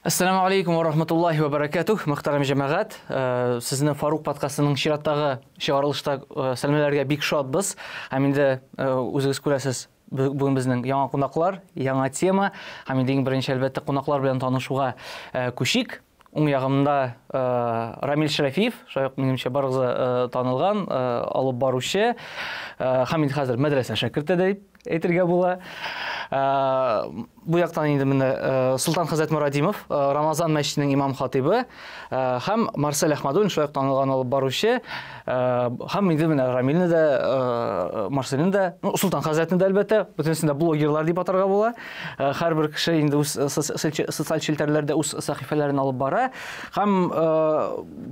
Әссәламү алейкум ва рахматуллахи ва баракатух, мөхтәрәм җәмәгать. Сезне Фарук подкастының чираттагы чыгарылышта сәламләргә бик шатбыз. Һәм инде үзегез күрәсез, бүген безнең яңа кунаклар, яңа тема. Һәм инде иң беренче, әлбәттә, кунаклар белән танышуга күчик. Уң ягымда Рамил Шәрәфиев, шулай ук минемчә барыгызга танылган алып баручы һәм инде хәзер мәдрәсә шәкерте дә дип әйтергә була. Бу яктан инде менә Султан хәзрәт Мурадимов, Рамазан мәчетенең имам хатибы һәм Марсель Әхмәдуллин, шулай ук танылган алып баручы, һәм инде менә Рамилне дә, Марсельне дә, ну, Султан хәзрәтне дә, әлбәттә, бөтенесен дә блогерлар дип атарга була. Һәрбер кеше инде үз социаль челтәрләрдә үз сәхифәләрен алып бара. Һәм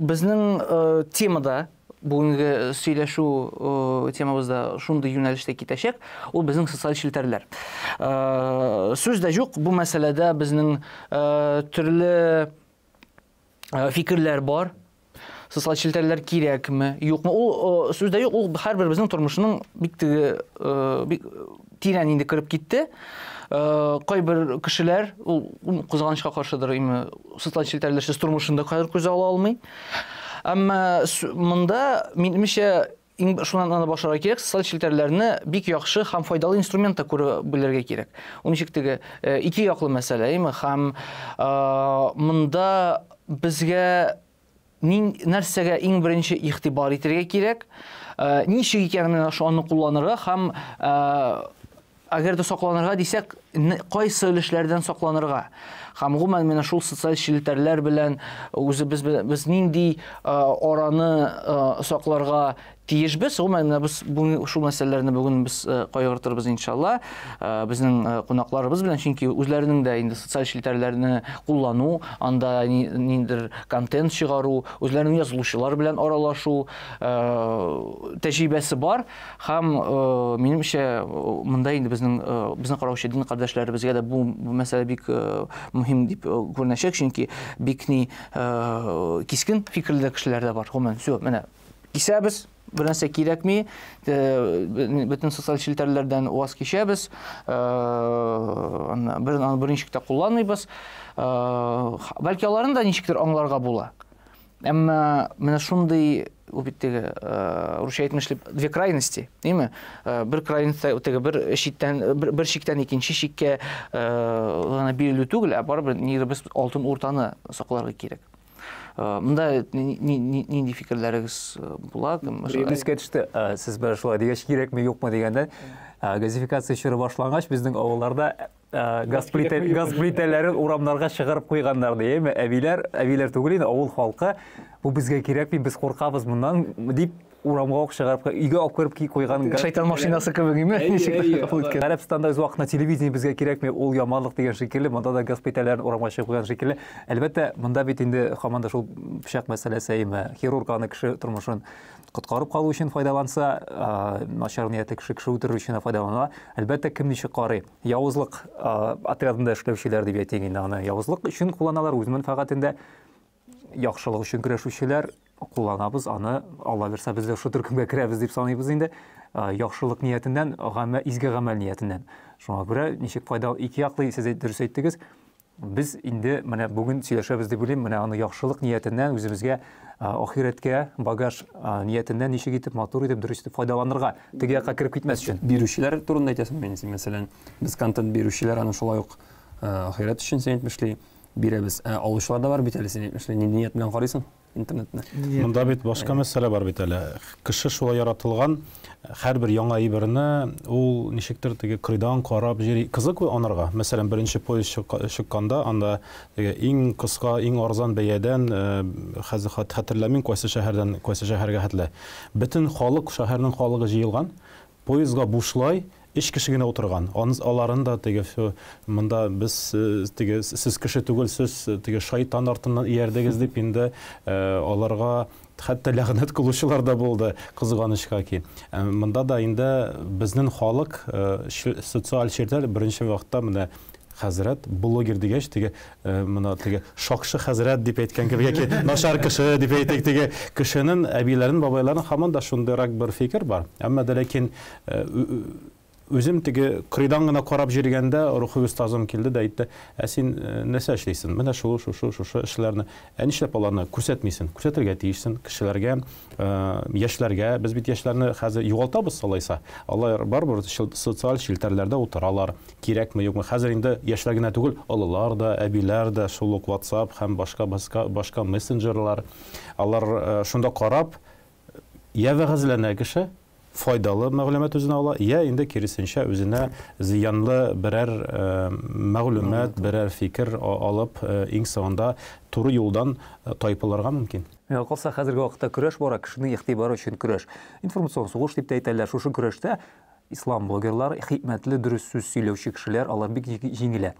безнең темада бүгенге сөйләшү темабыз да шундый юнәлештә китәчәк, ул безнең социаль челтәрләр. Сүз дә юк, бу мәсьәләдә безнең төрле фикерләр бар. Социаль челтәрләр кирәкме, юкмы? Ул сүз дә юк, ул һәрберебезнең тормышының бик теге бик тирән инде кереп китте. Кайбер кешеләр, ул кызганычка каршыдыр, име, социаль челтәрләрсез тормышын да хәзер күзә ала алмый. Әмма монда, минемчә, иң шуннан аны башларга кирәк, социаль челтәрләрне бик яхшы һәм файдалы инструмент та күрә белергә кирәк. Ул ничек теге ике яклы мәсьәлә, әйме? Һәм монда безгә нин, нәрсәгә иң беренче игътибар итәргә кирәк, ничек икән менә шуны кулланырга һәм әгәр дә сакланырга дисәк, кайсы өлешләрдән сакланырга? Һәм гомумән менә шул социаль челтәрләр белән үзебез без нинди араны сакларга тиешбез? Гомумән менә без бүген шул мәсьәләләрне бүген без кайгыртырбыз иншалла, безнең кунакларыбыз белән, чөнки үзләренең дә инде социаль челтәрләрне куллану, анда ниндидер контент чыгару, үзләренең язылучылар белән аралашу тәҗрибәсе бар. Һәм, минемчә, монда инде безнең безне караучы дин кардәшләребезгә дә бу мәсьәлә бик мөһим дип күренәчәк, чөнки бик ни кискен фикерле кешеләр дә бар. Гомумән, все, менә кисәбез, бер нәрсә кирәкми, бөтен социаль челтәрләрдән ваз кичәбез, аны бер аны берничек тә кулланмыйбыз. Бәлки аларын да ничектер аңларга була. Әмма менә шундый ул бит теге русча әйтмешли две крайности, әйме? Бер крайностьта теге бер читтән бер, бер чиктән икенче чиккә гына бирелү түгел, ә барыбер нигә без алтын уртаны сакларга кирәк. Монда нинди фикерләрегез була? Искә төште, сез бер шулай дигәч, кирәкме, юкмы дигәндә, газификация чоры башлангач, безнең авылларда газ плитә, газ плитәләрен урамнарга чыгарып куйганнар ди, әйме? Әбиләр, әбиләр түгел инде, авыл халкы, бу безгә кирәкми, без куркабыз моннан дип урамга ук чыгарып, өйгә алып кереп куйган. Шайтан машинасы кебек, әйме? Ничек кабул иткән? Гарәбстанда үз вакытында телевидение безгә кирәкми, ул яманлык дигән шикелле, монда да газ плитәләрен урамга чыгып куйган шикелле. Әлбәттә, монда бит инде һаман да шул пычак мәсьәләсе, әйме? Хирург аны кеше тормышын коткарып калу өчен файдаланса, начар ниятле кеше кеше үтерү өчен файдалана. Әлбәттә, кем ничек карый. Явызлык отрядында эшләүчеләр дип әйтик инде аны. Явызлык өчен кулланалар, үз мәнфәгатендә. Яхшылык өчен көрәшүчеләр кулланабыз аны. Алла бирсә, без дә шул төркемгә керәбез дип саныйбыз инде. Яхшылык ниятеннән, гамә, изге гамәл ниятеннән. Шуңа күрә ничек файдалы, ике яклы сез дөрес әйттегез. Без инде менә бүген сөйләшәбез дип уйлыйм, менә аны яхшылык ниятеннән үзебезгә ахирәткә багаж ниятеннән ничек итеп матур итеп дөрес итеп файдаланырга, теге якка кереп китмәс өчен. Бирүчеләр турында әйтәсең мин, син, мәсәлән, без контент бирүчеләр аны шулай ук ахирәт өчен син әйтмешли бирәбез. Ә алучылар да бар бит әле, син әйтмешли, нинди ният белән карыйсың интернетны? Монда бит башка мәсьәлә бар бит әле. Кеше шулай яратылган, һәрбер яңа әйберне ул ничектер теге кырыйдан карап йөри. Кызык ул анарга. Мәсәлән, беренче поезд чыкканда анда теге иң кыска, иң арзан бәядән, хәзер хәтерләмим, кайсы шәһәрдән кайсы шәһәргә хәтле. Бөтен халык, шәһәрнең халыгы җыелган. Поездга бушлай өч кеше генә утырган. Анс аларын да теге всё, монда без теге сез кеше түгел, сез теге шайтан артыннан иярдегез дип инде аларга хәтта ләгънәт кылучылар да булды, кызганычка ки. Монда да инде безнең халык социаль челтәр беренче вакытта менә хәзрәт блогер дигәч, теге менә теге шакшы хәзрәт дип әйткән кебек, яки начар кеше дип әйтик, теге кешенең әбиләрен, бабайларын һаман да шундыйрак бер фикер бар. Әмма дә ләкин Үзем теге кырыйдан гына карап җөргәндә рухи остазым килде дә әйтте, ә син нәрсә эшлисең? Менә шул, шушы, шушы эшләрне. Ә нишләп аларны күрсәтмисең? Күрсәтергә тиешсең кешеләргә, яшьләргә. Без бит яшьләрне хәзер югалтабыз алайса. Алар барыбер социаль челтәрләрдә утыралар. Кирәкме, юкмы? Хәзер инде яшьләр генә түгел, олылар да, әбиләр дә, шул ук WhatsApp һәм башка башка башка мессенджерлар. Алар шунда карап, я вәгазьләнә кеше, файдалы мәгълүмат үзенә ала, я инде киресенчә үзенә зыянлы берәр мәгълүмат, берәр фикер алып, иң соңында туры юлдан тайпылырга мөмкин. Миңа калса, хәзерге вакытта көрәш бара, кешенең игътибары өчен көрәш. Информацион сугыш дип тә әйтәләр. Шушы көрәштә ислам блогерлары, хикмәтле, дөрес сүз сөйләүче кешеләр, алар бик җиңелә.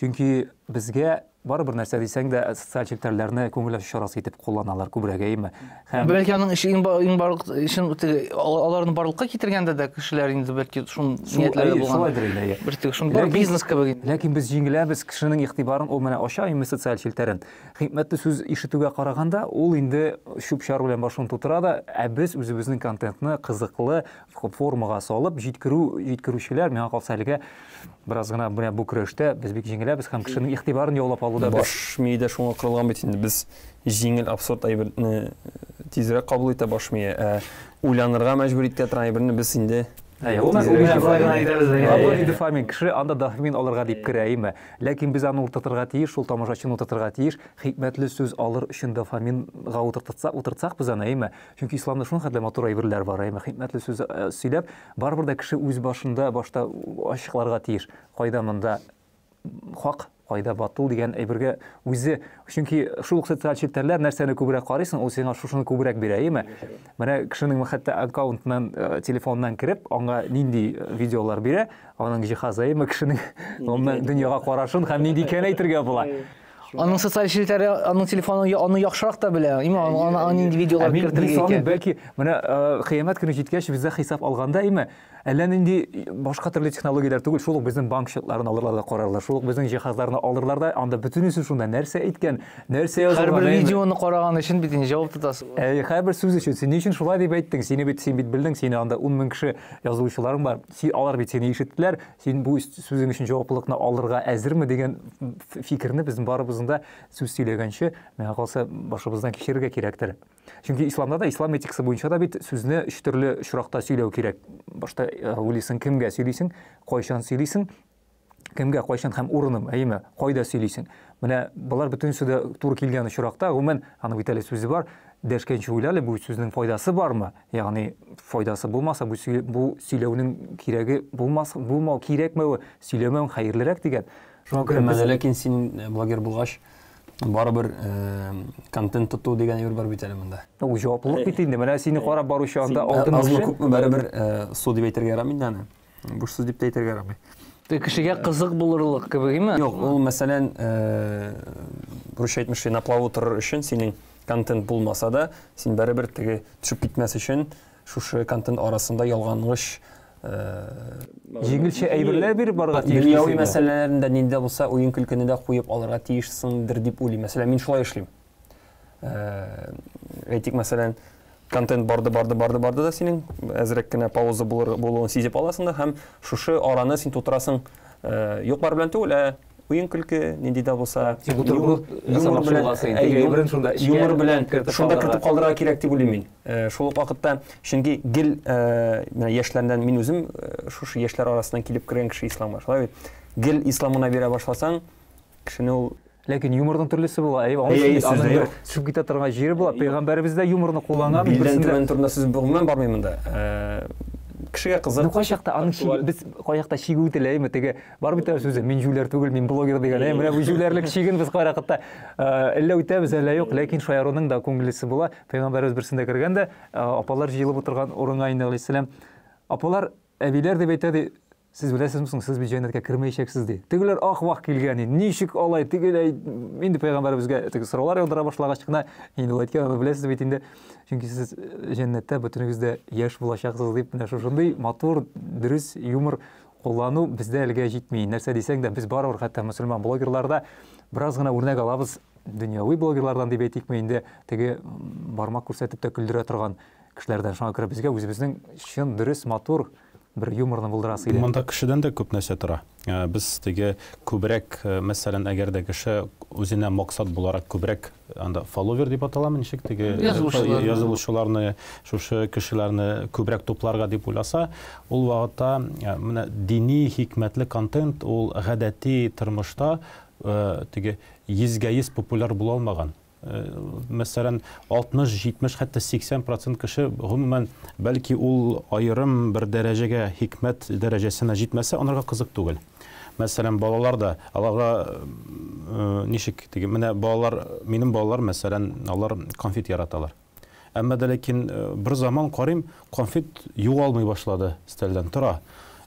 Чөнки безгә барыбер нәрсә дисәң дә, социаль челтәрләрне күңел ачу чарасы итеп кулланалар күбрәк, әйеме? Һәм бәлки аның эше иң барлык өчен аларны барлыкка китергәндә дә кешеләр инде бәлки шул ниятләре булган. Шулайдыр инде, әйе. Бер тик шул бар бизнес кебек. Ләкин без җиңеләбез, кешенең игътибарын ул менә ача инде социаль челтәрен. Хикмәтле сүз ишетүгә караганда, ул инде чүп-чар белән башын тутыра да, ә без үзебезнең контентны кызыклы формага салып җиткерү җиткерүчеләр, миңа калса, әлегә бераз гына менә бу көрәштә без бик җиңеләбез һәм кешенең игътибарын яулап алуда без. Баш мие дә шуңа корылган бит инде. Без җиңел абсурд әйберне тизрәк кабул итә баш мие, ә уйланырга мәҗбүр итә торган әйберне без инде. Әйе, ул менә болай гына әйтәбез. Ул дофамин, кеше анда дофамин алырга дип керә, әйеме? Ләкин без аны утыртырга тиеш, шул тамашачыны утыртырга тиеш. Хикмәтле сүз алыр өчен дофаминга утыртсак, утыртсак без аны, әйеме? Чөнки исламда шуның хәтле матур әйберләр бар, әйеме? Хикмәтле сүз сөйләп, барыбер дә кеше үз башында башта ачыкларга тиеш. Кайда монда хак, кайда батыл дигән әйбергә үзе, чөнки шул ук социаль челтәрләр нәрсәне күбрәк карыйсың, ул сиңа шушыны күбрәк бирә, әйеме? Менә кешенең хәтта аккаунтыннан, телефоннан кереп, аңа нинди видеолар бирә, аның җиһазы, әйеме, кешенең гомумән дөньяга карашын һәм нинди икәнен әйтергә була. Аның социаль челтәре, аның телефоны аны яхшырак та белә. Име, аны нинди видеолар кертергә икән. Бәлки, менә кыямәт көне җиткәч, бездә хисап алганда, име, әллә нинди башка төрле технологияләр түгел, шул ук безнең банк счетларын алырлар да карарлар, шул ук безнең җиһазларны алырлар да, анда бөтенесе шунда нәрсә әйткән, нәрсә язылган. Һәрбер видеоны караган өчен бит инде җавап тотасың. Әйе, һәрбер сүз өчен. Син ни өчен шулай дип әйттең? Сине бит, син бит белдең, сине анда 10 мең кеше язылучыларың бар. Син, алар бит сине ишеттеләр. Син бу сүзең өчен җаваплылыкны алырга әзерме дигән фикерне безнең барыбызның да сүз сөйләгәнче, миңа калса, башыбыздан кичерергә кирәктер. Чөнки исламда да, ислам этикасы буенча да бит сүзне өч төрле очракта сөйләү кирәк. Башта уйлыйсың, кемгә сөйлисең, кайчан сөйлисең, кемгә, кайчан һәм урыным, әйеме, кайда сөйлисең. Менә болар бөтенесе дә туры килгән очракта, гомумән, аның бит әле сүзе бар, дәшкәнче уйла әле, бу сүзнең файдасы бармы? Ягъни файдасы булмаса, бу бу сөйләүнең кирәге булмас, булмау, кирәкмәве, сөйләмәү хәерлерәк дигән. Шуңа күрә без... Ләкин син блогер булгач, барыбер контент тоту дигән әйбер бар бит әле монда. Ул җаваплылык бит инде. Менә сине карап баручы анда алтын кеше. Азмы күпме барыбер су дип әйтергә ярамый инде аны. Буш сүз дип тә әйтергә ярамый. Кешегә кызык булырлык кебек, Юк, ул мәсәлән, русча әйтмешли, на плаву торыр өчен синең контент булмаса да, син барыбер теге төшеп китмәс өчен шушы контент арасында ялгангыч җиңелчә әйберләр биреп барырга тиеш. Дөньяви мәсьәләләрен дә нинди булса уен көлкене дә куеп алырга тиешсеңдер дип уйлыйм. Мәсәлән, мин шулай эшлим. Әйтик, мәсәлән, контент барды, барды, барды, барды да синең әзрәк кенә пауза булыр, булуын сизеп аласың да һәм шушы араны син тутырасың юк-бар белән түгел, ә уен көлке, нинди дә булса юмор белән, юмор белән шунда кертеп калдырырга кирәк дип уйлыйм мин. Шул ук вакытта, чөнки гел менә яшьләрдән мин үзем шушы яшьләр арасыннан килеп кергән кеше исламга, шулай бит. Гел исламына бирә башласаң, кешене ул. Ләкин юморның төрлесе була. Әйе, аның бер төшеп китә торган җире була. Пәйгамбәребез дә юморны кулланган. Билдән түбән турында сүз гомумән бармый монда. Кешегә кызык. Ну, кайчакта аның без кайчакта чиге үтелә, әйеме, теге бар бит әле сүзе, мин җүләр түгел, мин блогер дигән. Әй, менә бу җүләрлек чиген без кайвакытта әллә үтәбез, әллә юк, ләкин шаяруның да күңеллесе була. Пәйгамбәребез берсендә кергән дә, апалар җыелып утырган урынга инде алейһиссәлам, апалар, әбиләр дип әйтә ди, сез беләсезме соң, сез бит җәннәткә кермәячәксез ди. Тегеләр ах-вах килгән инде. Ничек алай? Тегеләй инде пәйгамбәребезгә теге сораулар яудыра башлагач кына, инде ул әйткән, аны беләсез бит инде. Чөнки сез җәннәттә бөтенегез дә яшь булачаксыз дип, менә шушындый матур, дөрес юмор куллану бездә әлегә җитми. Нәрсә дисәң дә, без барыбер хәтта мөселман блогерларда бераз гына үрнәк алабыз дөньяви блогерлардан дип әйтикме инде, теге бармак күрсәтеп тә көлдерә торган кешеләрдән. Шуңа күрә безгә үзебезнең чын, дөрес, матур. бер юморны булдырасы иде. Монда кешедән дә күп нәрсә тора. Без теге күбрәк, мәсәлән, әгәр дә кеше үзенә максат буларак күбрәк анда фолловер дип аталамы, ничек теге язылучыларны, шушы кешеләрне күбрәк тупларга дип уйласа, ул вакытта менә дини хикмәтле контент ул гадәти тормышта теге йөзгә йөз популяр була алмаган. Мәсәлән, 60, 70, хәтта 80% кеше гомумән, бәлки ул аерым бер дәрәҗәгә, хикмәт дәрәҗәсенә җитмәсә, анарга кызык түгел. Мәсәлән, балалар да, аларга ничек теге, менә балалар, минем балалар, мәсәлән, алар конфет яраталар. Әмма дә ләкин бер заман карыйм, конфет югалмый башлады өстәлдән, тора.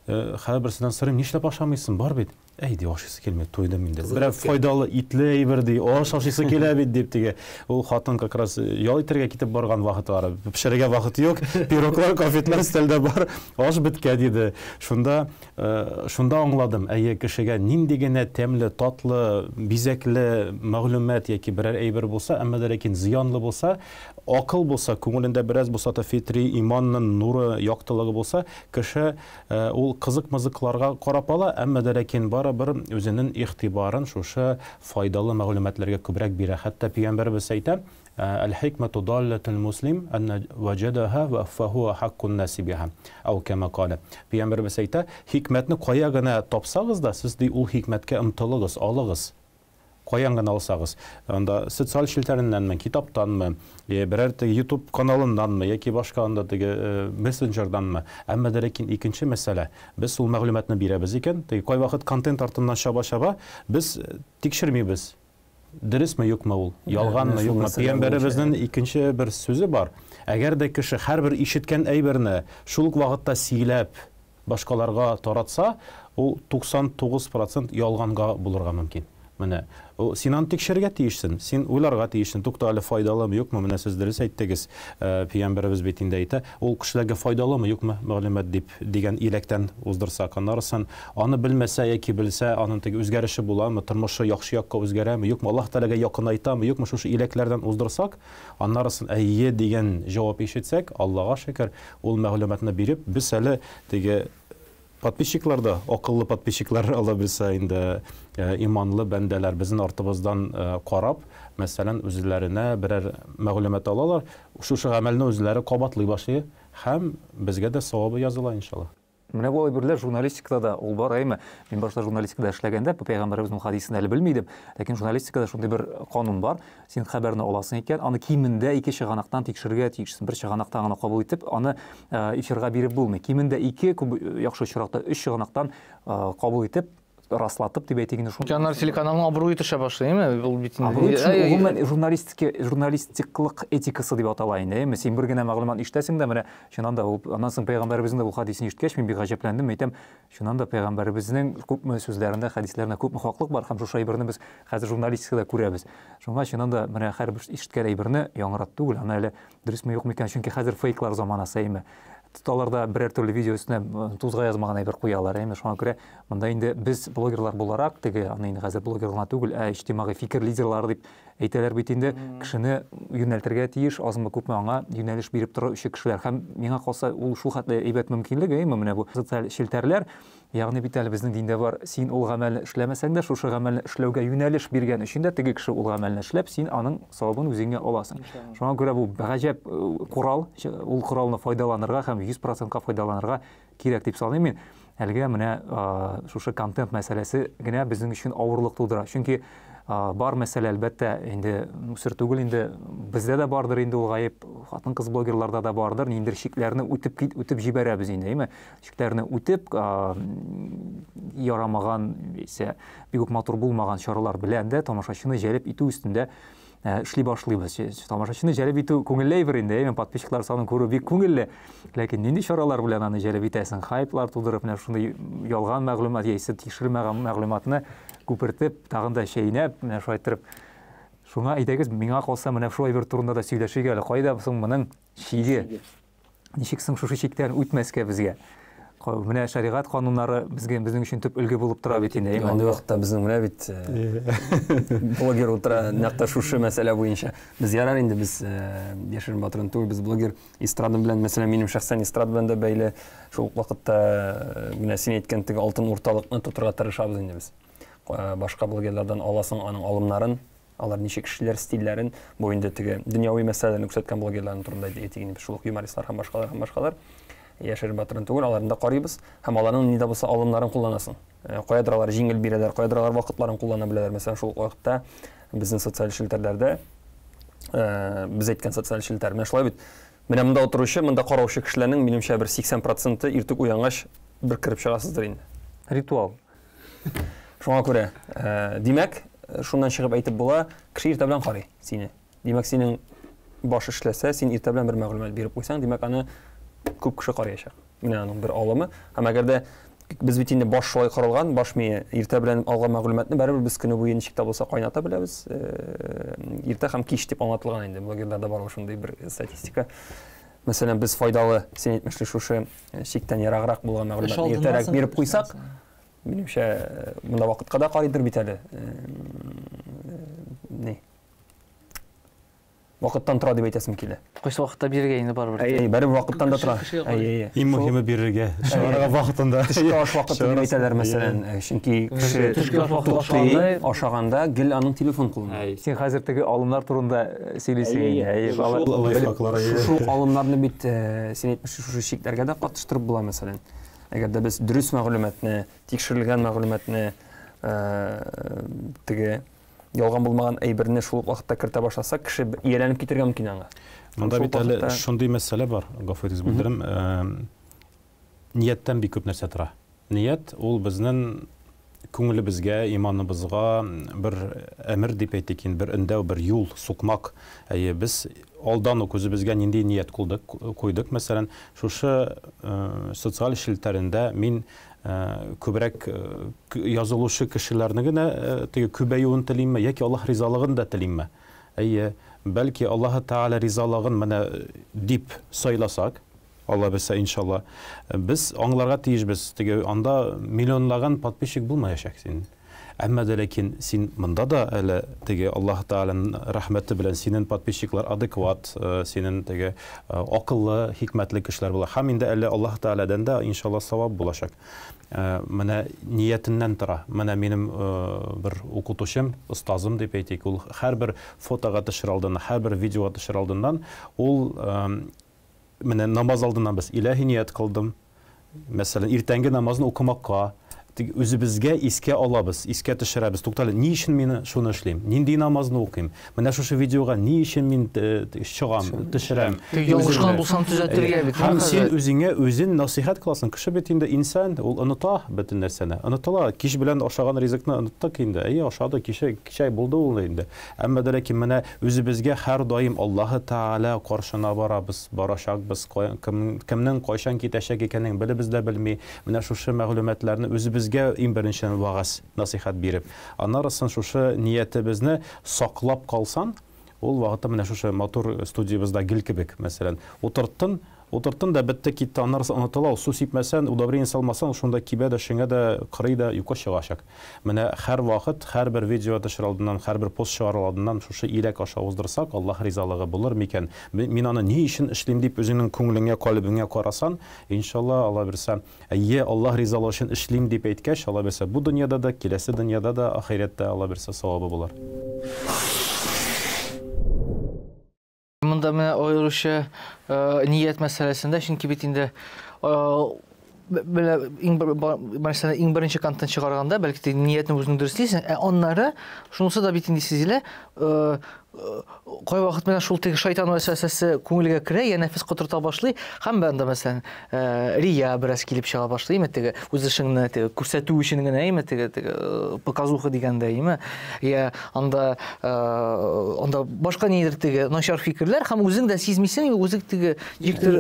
Һәрберсеннән сорыйм, нишләп ашамыйсың, бар бит. Әй, ди, ашыйсы килми, туйдым инде. Берәр файдалы итле әйбер, ди, аш ашыйсы килә бит, дип теге. Ул хатын как раз ял итәргә китеп барган вакытлары. Пешерергә вакыт юк, пироглар, конфетлар өстәлдә бар, аш беткән иде. Шунда, шунда аңладым, әйе, кешегә нинди генә тәмле, татлы, бизәкле мәгълүмат яки берәр әйбер булса, әмма дә ләкин зыянлы булса, акыл булса, күңелендә бераз булса да фитри иманның нуры, яктылыгы булса, кеше Ул кызык-мызыкларга карап ала, әмма дә ләкин барыбер үзенең игътибарын шушы файдалы мәгълүматларга күбрәк бирә. Хәтта пәйгамбәребез әйтә, Әл-хикмәту далләтул муслим әннә вәҗәдәһә вә фәһүә хаккун наси биһа. Әү кәмә калә. Пәйгамбәребез әйтә, хикмәтне кая гына тапсагыз да, сез ди ул хикмәткә омтылыгыз, алыгыз. Каян гына алсагыз, анда социаль челтәреннәнме, китаптанмы, берәр теге YouTube каналыннанмы яки башка анда теге мессенджерданмы. Әмма дә ләкин икенче мәсьәлә, без ул мәгълүматны бирәбез икән, теге кайвакыт контент артыннан чаба-чаба, без тикшермибез. Дөресме, юкмы ул, ялганмы, юкмы. Пәйгамбәребезнең икенче бер сүзе бар. Әгәр дә кеше һәрбер ишеткән әйберне шул ук вакытта сөйләп, башкаларга таратса, ул 99 процент ялганга булырга мөмкин. Менә, син аны тикшерергә тиешсен, син уйларга тиешсен, тукта әле файдалымы, юкмы, менә сез дөрес әйттегез, пәйгамбәребез бит инде әйтә, ул кешеләргә файдалымы, юкмы мәгълүмат дип дигән иләктән уздырсак, аннарысын аны белмәсә яки белсә, аның теге үзгәреше буламы, тормышы яхшы якка үзгәрәме, юкмы, Аллаһ Тәгаләгә якынайтамы, юкмы, шушы иләкләрдән уздырсак, аннарысын әйе дигән җавап ишетсәк, Аллага шөкер, Ул мәгълүматны биреп, без әле теге подписчиклар да, акыллы подписчиклар ала белсә инде, иманлы бәндәләр безнең артыбыздан карап, мәсәлән, үзләренә берәр мәгълүмат алалар, шушы гамәлне үзләре кабатлый башлый һәм безгә дә савабы языла, иншалла. Менә бу әйберләр журналистикада да ул бар, әйме? Мин башта журналистикада эшләгәндә, бу пәйгамбәребезнең хадисен әле белми идем. Ләкин журналистикада шундый бер канун бар. Син хәбәрне аласың икән, аны кимендә ике чыганактан тикшерергә тиешсең. Бер чыганактан гына кабул итеп, аны эфирга биреп булмый. Кимендә ике, күп яхшы очракта өч чыганактан кабул итеп, раслатып дип әйтик инде шундый. Аннары телеканалның абруе төшә башлый, әйме? Ул бит инде. Абруй төшү, гомумән, журналистика, журналистиклык этикасы дип атала инде, әйме? Син бер генә мәгълүмат ишетәсең дә, менә чыннан да ул, аннан соң пәйгамбәребезнең дә бу хадисен ишеткәч, мин бик гаҗәпләндем, әйтәм, чыннан да пәйгамбәребезнең күпме сүзләрендә, хәдисләрендә күпме хаклык бар һәм шушы әйберне без хәзер журналистикада күрәбез. Шуңа чыннан да менә һәрбер ишеткән әйберне яңгырат түгел, аны әле дөресме юкмы икән, чөнки хәзер фейклар заманасы, әйме. Тоталар да берәр төрле видео өстенә тузга язмаган әйбер куялар, әйме. Шуңа күрә монда инде без блогерлар буларак, теге аны инде хәзер блогер гына түгел, ә иҗтимагый фикер лидерлары дип әйтәләр бит инде, кешене юнәлтергә тиеш, азмы күпме аңа юнәлеш биреп торучы кешеләр. Һәм миңа калса, ул шул хәтле әйбәт мөмкинлек, әйме, менә бу социаль челтәрләр. Ягъни бит әле безнең диндә бар, син ул гамәлне эшләмәсәң дә, шушы гамәлне эшләүгә юнәлеш биргән өчен дә теге кеше ул гамәлне эшләп, син аның савабын үзеңә аласың. Шуңа күрә бу гаҗәп корал, ул коралны файдаланырга һәм 100 процентка файдаланырга кирәк дип саныйм мин. Әлегә менә шушы контент мәсьәләсе генә безнең өчен авырлык тудыра. Чөнки бар мәсьәлә, әлбәттә, инде сер түгел инде, бездә дә бардыр инде ул гаеп, хатын-кыз блогерларда да бардыр, ниндидер чикләрне үтеп үтеп җибәрәбез инде, әйме? Чикләрне үтеп, ярамаган исә бик үк матур булмаган чаралар белән дә тамашачыны җәлеп итү өстендә эшли башлыйбыз. Тамашачыны җәлеп итү күңелле әйбер инде, әйме, подписчиклар санын күрү бик күңелле. Ләкин нинди чаралар белән аны җәлеп итәсең? Хайплар тудырып, менә шундый ялган мәгълүмат яисә тикшерелмәгән мәгълүматны күпертеп, тагын да чәйнәп, менә шулай иттереп. Шуңа әйдәгез, миңа калса, менә шул әйбер турында да сөйләшик әле. Кайда соң моның чиге? Ничек соң шушы чиктән үтмәскә безгә? Менә шәригать кануннары безгә безнең өчен төп өлге булып тора бит инде. Андый вакытта безнең менә бит блогер утыра нәкъ тә шушы мәсьәлә буенча. Без ярар инде без яшерен батырын түгел, без блогер эстрада белән, мәсәлән, минем шәхсән эстрада белән дә бәйле. Шул ук вакытта менә син әйткән теге алтын урталыкны тотырга тырышабыз инде без. Башка блогерлардан аласың аның алымнарын, алар ничек эшлиләр, стильләрен, бу инде теге дөньяви мәсьәләләрне күрсәткән блогерларның турында әйтик инде, шул ук юмористлар һәм башкалар һәм башкалар. Яшерен батырын түгел, аларны да карыйбыз һәм аларның ни дә булса алымнарын кулланасың. Каядыр алар җиңел бирәләр, каядыр алар вакытларын куллана беләләр. Мәсәлән, шул ук вакытта безнең социаль челтәрләрдә, без әйткән социаль челтәр, менә шулай бит. Менә монда утыручы, монда караучы кешеләрнең, минемчә, бер 80% иртүк уянгач бер кереп чыгасыздыр инде. Ритуал. Шуңа күрә, димәк, шуннан чыгып әйтеп була, кеше иртә белән карый сине. Димәк, синең баш эшләсә, син иртә белән бер мәгълүмат биреп куйсаң, димәк, аны күп кеше караячак. Менә аның бер алымы. Һәм әгәр дә без бит инде баш шулай корылган, баш мие иртә белән алган мәгълүматны барыбер без көне буе ничек тә булса кайната беләбез. Иртә һәм кич дип аңлатылган инде. Блогерларда бар ул шундый бер статистика. Мәсәлән, без файдалы, син әйтмешли, шушы чиктән ераграк булган мәгълүматны иртәрәк биреп куйсак, минемчә, монда вакытка да карыйдыр бит әле. Ни? Вакыттан тора дип әйтәсем килә. Кайсы вакытта бирергә инде барыбер. Әй, барыбер вакыттан да тора. Әй, әй. Иң мөһиме бирергә. Чыгарга вакытында. Төшке аш вакыты дип әйтәләр, мәсәлән, чөнки кеше төшке аш вакыты ашаганда, ашаганда гел аның телефон кулында. Әй, син хәзер теге алымнар турында сөйлисең инде. Әй, шушы алымнарны бит син әйтмешли шушы чикләргә дә катыштырып була, мәсәлән. Әгәр дә без дөрес мәгълүматны, тикшерелгән мәгълүматны, теге ялган булмаган әйберне шул ук вакытта кертә башласак, кеше ияләнеп китергә мөмкин аңа. Монда бит әле шундый мәсьәлә бар, гафу итегез, бүлдерәм. Нияттән бик күп нәрсә тора. Ният ул безнең күңелебезгә, иманыбызга бер әмер дип әйтик инде, бер өндәү, бер юл, сукмак. Әйе, без алдан ук үзебезгә нинди ният куйдык, мәсәлән, шушы социаль челтәрендә мин күбрәк язылучы кешеләрне генә теге күбәюен телимме, яки Аллаһ ризалыгын да телимме? Әйе, бәлки Аллаһ Тәгалә ризалыгын менә дип сайласак, Алла бирсә, иншалла, без аңларга тиешбез, теге анда миллионлаган подписчик булмаячак синең. Әмма дә ләкин син монда да әле теге Аллаһ Тәгаләнең рәхмәте белән синең подписчиклар адекват, синең теге акыллы, хикмәтле кешеләр була. Һәм инде әле Аллаһ Тәгаләдән дә иншалла савап булачак. Менә ниятеннән тора. Менә минем бер укытучым, остазым дип әйтик, ул һәрбер фотога төшер алдыннан, һәрбер видеога төшер алдыннан ул менә намаз алдыннан без илаһи ният кылдым. Мәсәлән, иртәнге намазны укымакка, тик үзебезгә искә алабыз, искә төшерәбез. Туктале, ни өчен мин шуны эшлим? Нинди намазны укыйм? Менә шушы видеога ни өчен мин чыгам, төшерәм? Тик ялгышкан булсаң төзәтергә бит. Һәм син үзеңә үзен насыйхәт кыласың. Кеше бит инде инсан, ул оныта бөтен нәрсәне. Онытыла. Кич белән ашаган ризыкны оныттык инде. Әйе, ашады, кичә, кичә булды ул инде. Әмма дә ләкин менә үзебезгә һәр даим Аллаһы Тәгалә каршына барабыз, барачакбыз. Кемнең кайчан китәчәк икәнен белебез дә белми. Менә шушы мәгълүматларны үзебезгә иң беренчедән вагаз, насыйхәт биреп, аннарысын шушы ниятебезне саклап калсан, ул вакытта менә шушы матур студиябездә гел кебек, мәсәлән, утырттын, утырттын да бетте китте, аннарысы онытыла, ул су сипмәсән, удобрение салмасаң, шунда кибә дә, шиңә дә, кырый да, юкка чыгачак. Менә һәр вакыт, һәрбер видео төшер алдыннан, һәрбер пост чыгар алдыннан шушы иләк аша уздырсак, Аллаһ ризалыгы булыр микән? Мин аны ни өчен эшлим дип үзеңнең күңелеңә, калебеңә карасан, иншалла, Алла бирсә, әйе, Аллаһ ризалыгы өчен эшлим дип әйткәч, Алла бирсә, бу дөньяда да, киләсе дөньяда да, ахирәттә Алла бирсә савабы булыр. Монда менә аеруча ният мәсьәләсендә, чөнки бит инде менә иң бер, мәсәлән, иң беренче контент чыгарганда, бәлки ты ниятне үзең дөреслисең, ә аннары шунысы да бит инде сизелә, кайвакыт менә шул теге шайтан вәсвәсәсе күңелгә керә, я нәфес котырта башлый, һәм анда мәсәлән, рия бераз килеп чыга башлый, име теге үз эшеңне теге күрсәтү өчен генә, име теге, теге показуха дигәндә, име, я анда башка нидер теге начар фикерләр, һәм үзең дә сизмисең, үзең теге ничектер,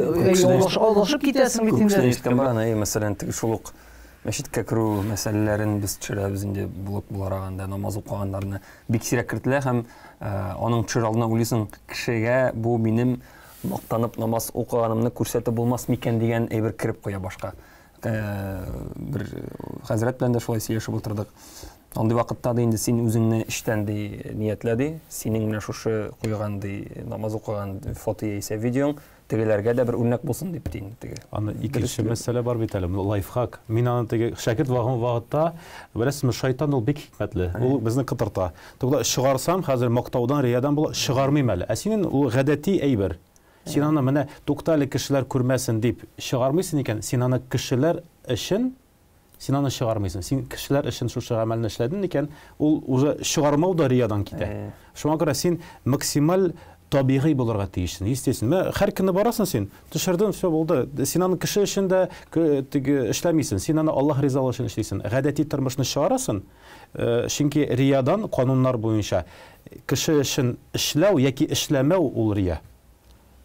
алдашып китәсең бит инде. Күп кешедән ишеткән бар, ана, мәсәлән, теге шул ук мәчеткә керү мәсьәләләрен без төшерәбез инде блог буларак, анда намаз укыганнарны бик сирәк кертелә һәм аның төшер алдына уйлыйсың, кешегә бу минем мактанып намаз укыганымны күрсәтеп булмас микән дигән әйбер кереп куя башка. Бер хәзрәт белән дә шулай сөйләшеп утырдык. Андый вакытта да инде син үзеңне эчтән ди ниятлә ди, синең менә шушы куйган ди намаз укыган фото яисә видеоң тегеләргә дә бер үрнәк булсын дип ди теге. Аны икенче мәсьәлә бар бит әле, лайфхак. Мин аны теге шәкерт вакытта, беләсезме, шайтан ул бик хикмәтле. Ул безне кытырта. Тугла чыгарсам, хәзер мактаудан, риядан була, чыгармыйм әле. Ә синең ул гадәти әйбер. Син аны менә тукта әле кешеләр күрмәсен дип чыгармыйсың икән, син аны кешеләр өчен син аны чыгармыйсың. Син кешеләр өчен шушы гамәлне эшләдең икән, ул уже чыгармау да риядан китә. Шуңа күрә син максималь табигый булырга тиешсең, естественно. Менә һәр көнне барасың син, төшердең, все булды. Син аны кеше өчен дә теге эшләмисең. Син аны Аллаһ ризалыгы өчен эшлисең. Гадәти тормышны чыгарасың, чөнки риядан кануннар буенча кеше өчен эшләү яки эшләмәү ул рия.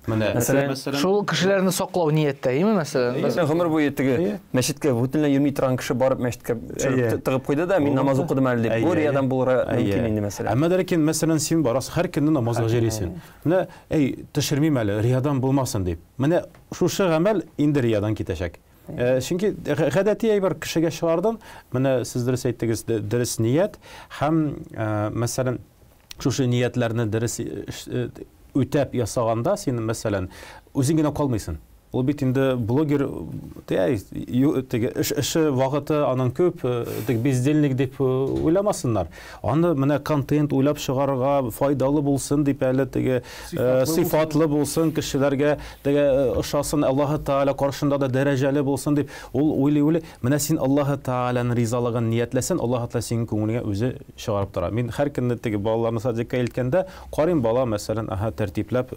Менә, мәсәлән, шул кешеләрне саклау нияттә, әйеме, мәсәлән? Мәсәлән, гомер буе теге мәчеткә бөтенләй йөрми торган кеше барып мәчеткә төшереп тыгып куйды да, мин намаз укыдым әле дип. Бу риядан булырга мөмкин инде, мәсәлән. Әмма дә ләкин, мәсәлән, син барасың, һәр көнне намазга йөрисең. Менә, әй, төшермим әле, риядан булмасын дип. Менә шушы гамәл инде риядан китәчәк. Чөнки гадәти әйбер кешегә чыгардың, менә сез дөрес әйттегез, дөрес ният һәм, мәсәлән, шушы ниятләрне дөрес үтәп ясаганда син, мәсәлән, үзең генә калмыйсың. Ул бит инде блогер, теге эше вакыты аның күп, теге бездельник дип уйламасыннар. Аны менә контент уйлап чыгарырга файдалы булсын дип әле теге сыйфатлы булсын, кешеләргә теге ошасын, Аллаһы Тааля каршында да дәрәҗәле булсын дип ул уйлый-уйлый. Менә син Аллаһы Тааляның ризалыгын ниятләсәң, Аллаһы Тааля синең күңелеңә үзе чыгарып тора. Мин һәр көнне теге балаларны садикка илткәндә карыйм, бала, мәсәлән, аһа, тәртипләп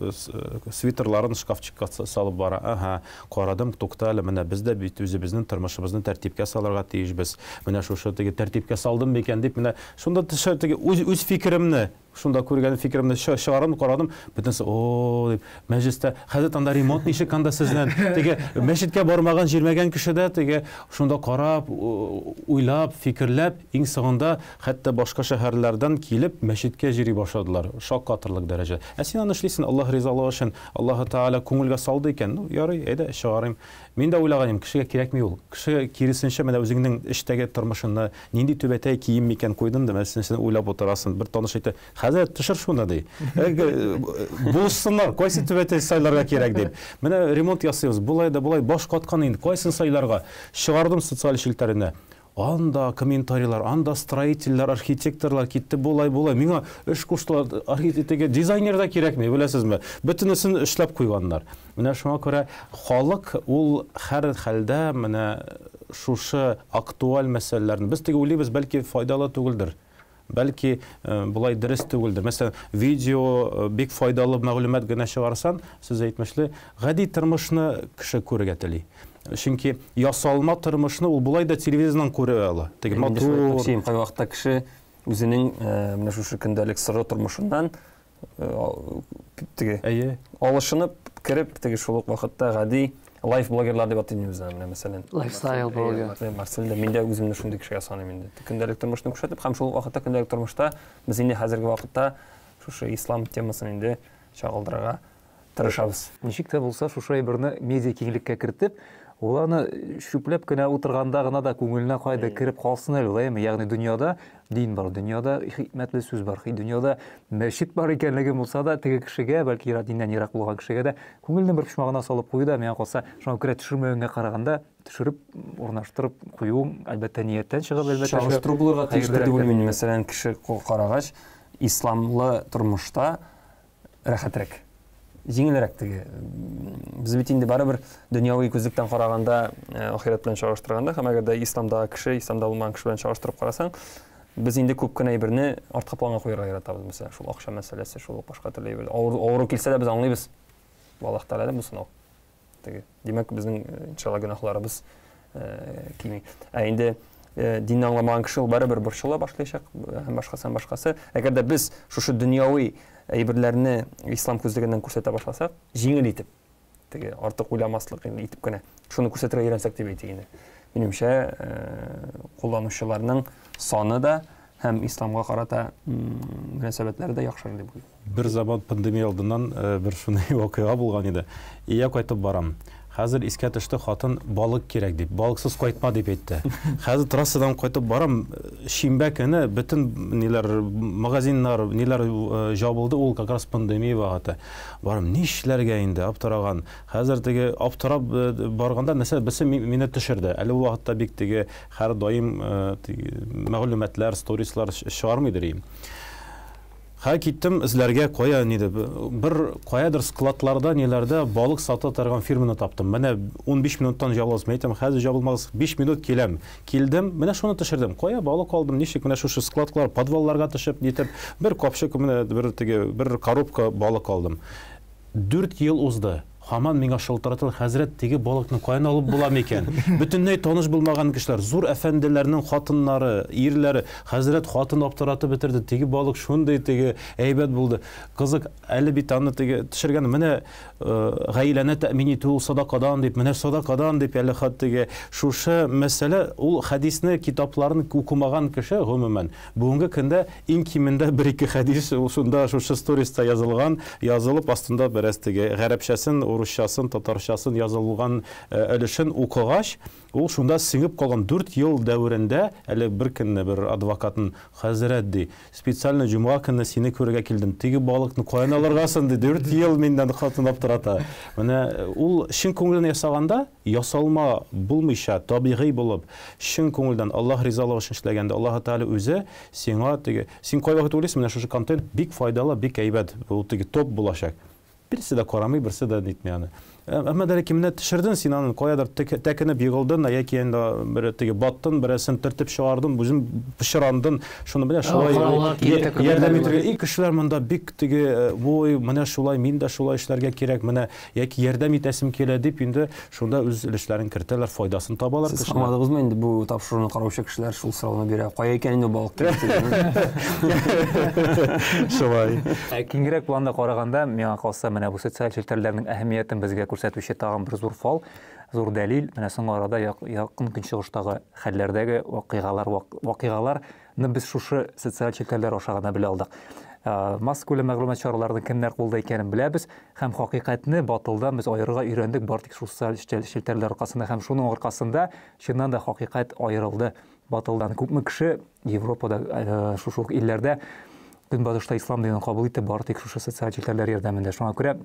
свитерларын шкафчикка салып бара. Аһа, карадым, тукта әле, менә без дә бит үзебезнең тормышыбызны тәртипкә салырга тиешбез. Менә шушы теге тәртипкә салдым микән дип, менә шунда төшә теге үз фикеремне, шунда күргән фикеремне чыгарым, карадым, бөтенесе, о, дип, мәҗлестә, хәзрәт, анда ремонт ничек анда сезнең? Теге мәчеткә бармаган, җирмәгән кеше дә теге шунда карап, уйлап, фикерләп, иң соңында хәтта башка шәһәрләрдән килеп мәчеткә йөри башладылар. Шаккатырлык дәрәҗә. Ә син аны эшлисең Аллаһ ризалыгы өчен, Аллаһы Тааля күңелгә салды икән, ну, ярый, әйдә, чыгарыйм. Мин дә уйлаган идем, кешегә кирәкми ул. Кеше киресенчә менә үзеңнең эчтәге тормышыңны, нинди түбәтәй кием микән куйдым да, мәсәлән, син уйлап утырасың. Бер таныш әйтә, хәзрәт, төшер шуны, ди. Булышсыннар, кайсы түбәтәй сайларга кирәк дип. Менә ремонт ясыйбыз, болай да болай баш каткан инде, кайсын сайларга? Чыгардым социаль челтәренә. Анда комментарийлар, анда строительләр, архитекторлар китте болай болай. Миңа эш куштылар, архитектор, дизайнер да кирәкми, беләсезме? Бөтенесен эшләп куйганнар. Менә шуңа күрә халык ул һәр хәлдә менә шушы актуаль мәсьәләләрне без теге уйлыйбыз, бәлки файдалы түгелдер. Бәлки болай дөрес түгелдер. Мәсәлән, видео бик файдалы мәгълүмат генә чыгарсан, сез әйтмешле, гади тормышны кеше күрергә тели. Чөнки ясалма тормышны ул болай да телевизордан күрә ала. Теге матур. Кайвакытта кеше үзенең менә шушы көндәлек сыры тормышыннан теге алышынып кереп, теге шул ук вакытта гади лайф блогерлар дип атыйм үзен, менә мәсәлән. Лайфстайл блогер. Марсель дә, мин дә үземне шундый кешегә саныйм инде. Көндәлек тормышны күрсәтеп, һәм шул ук вакытта көндәлек тормышта без инде хәзерге вакытта шушы ислам темасын инде чагылдырырга тырышабыз. Ничек тә булса шушы әйберне медиа киңлеккә кертеп, ул аны чүпләп кенә утырганда гына да күңеленә кайда кереп калсын әле, әйеме? Ягъни дөньяда дин бар, дөньяда хикмәтле сүз бар, дөньяда мәчет бар икәнлеге булса да, теге кешегә, бәлки диннән ерак булган кешегә дә күңелнең бер почмагына салып кую да, миңа калса, шуңа күрә төшермәвеңә караганда, төшереп, урнаштырып куюың, әлбәттә, нияттән чыгып, әлбәттә, чагыштыру булырга тиештер дип уйлыйм мин. Мәсәлән, кеше карагач, исламлы тормышта рәхәтрәк, җиңелрәк теге. Без бит инде барыбер дөньяви күзлектән караганда, ахирәт белән чагыштырганда, һәм әгәр дә исламдагы кеше, исламда булмаган кеше белән чагыштырып карасаң, без инде күп кенә әйберне артка планга куярга яратабыз. Мәсәлән, шул акча мәсьәләсе, шул башка төрле әйбер. Авыру килсә дә без аңлыйбыз. Аллаһ Тәгаләдән бу сынау. Теге. Димәк, безнең иншалла гөнаһларыбыз кими. Ә инде динне аңламаган кеше ул барыбер борчыла башлаячак һәм башкасы, һәм башкасы. Әгәр дә без шушы дөньяви әйберләрне ислам күзлегеннән күрсәтә башласак, җиңел итеп, теге артык уйламаслык инде итеп кенә, шуны күрсәтергә өйрәнсәк дип әйтик инде. Минемчә, кулланучыларның саны да һәм исламга карата мөнәсәбәтләре дә яхшырыр дип уйлыйм. Бер заман пандемия алдыннан бер шундый вакыйга булган иде. Өйгә кайтып барам. Хәзер искә төште, хатын балык кирәк дип, балыксыз кайтма дип әйтте. Хәзер трассадан кайтып барам, шимбә көне бөтен ниләр, магазиннар, ниләр җабылды, ул как раз пандемия вакыты. Барам, нишләргә инде, аптыраган. Хәзер теге аптырап барганда нәрсә берсе мине төшерде. Әле ул вакытта бик теге һәрдаим мәгълүматлар, сторислар чыгармыйдыр идем. Хә киттем эзләргә, кая ни дип. Бер каядыр складларда, ниләрдә балык сата торган фирманы таптым. Менә 15 минуттан җабылабыз. Мин әйтәм, хәзер җабылмагыз, 5 минут киләм. Килдем, менә шуны төшердем. Кая балык алдым, ничек менә шушы складлар, подвалларга төшеп, нитеп, бер капчык, менә бер теге, бер коробка балык алдым. 4 ел узды. Һаман миңа шылтыраталар, хәзрәт, теге балыкны каян алып була микән? Бөтенләй таныш булмаган кешеләр, зур әфәнделәрнең хатыннары, ирләре, хәзрәт, хатын аптыратып бетерде, теге балык шундый теге әйбәт булды. Кызык, әле бит аны теге төшергән, менә гаиләне тәэмин итү ул садакадан дип, менә садакадан дип әле хат теге шушы мәсьәлә, ул хәдисне, китапларын укымаган кеше, гомумән, бүгенге көндә иң кимендә бер-ике хәдис ул шунда шушы сториста язылган, язылып астында бераз теге гарәпчәсен, урысчасын, татарчасын язылган өлешен укыгач, ул шунда сеңеп калган. 4 ел дәверендә әле бер көнне бер адвокатын, хәзрәт ди, специально җомга көнне сине күрергә килдем. Теге балыкны каян алырга соң ди, 4 ел миннән хатын аптырата. Менә ул чын күңелдән ясаганда, ясалма булмыйча, табигый булып, чын күңелдән Аллаһ ризалыгы өчен эшләгәндә, Аллаһ Тәгалә үзе сиңа теге, син кайвакыт уйлыйсың, менә шушы контент бик файдалы, бик әйбәт, ул теге топ булачак. Берсе дә карамый, берсе дә нитми аны. Әмма дә ләкин менә төшердең син аны, каядыр тәкенеп егылдың, яки инде бер теге баттың, берәрсен төртеп чыгардың, үзең пычрандың, шуны менә шулай ярдәм итәргә. И кешеләр монда бик теге, ой, менә шулай, мин дә шулай эшләргә кирәк, менә яки ярдәм итәсем килә дип инде шунда үз өлешләрен кертәләр, файдасын табалар Сез кешеләр. аңладыгызмы инде бу тапшыруны караучы кешеләр шул сорауны бирә. Кая икән инде балык дип? Шулай. Киңрәк планда караганда, миңа калса, менә бу социаль челтәрләрнең әһәмиятен безгә күрсәтүче тагын бер зур фал, зур дәлил. Менә соңгы арада якын көнчыгыштагы хәлләрдәге вакыйгалар, вакыйгаларны без шушы социаль челтәрләр аша гына белә алдык. Массакүләм мәгълүмат чараларының кемнәр кулда икәнен беләбез һәм хакыйкатьне батылдан без аерырга өйрәндек бары тик шул социаль челтәрләр аркасында һәм шуның аркасында чыннан да хакыйкать аерылды батылдан. Күпме кеше Европада, шушы ук илләрдә Көнбатышта ислам динен кабул итте бары тик шушы социаль челтәрләр ярдәмендә. Шуңа күрә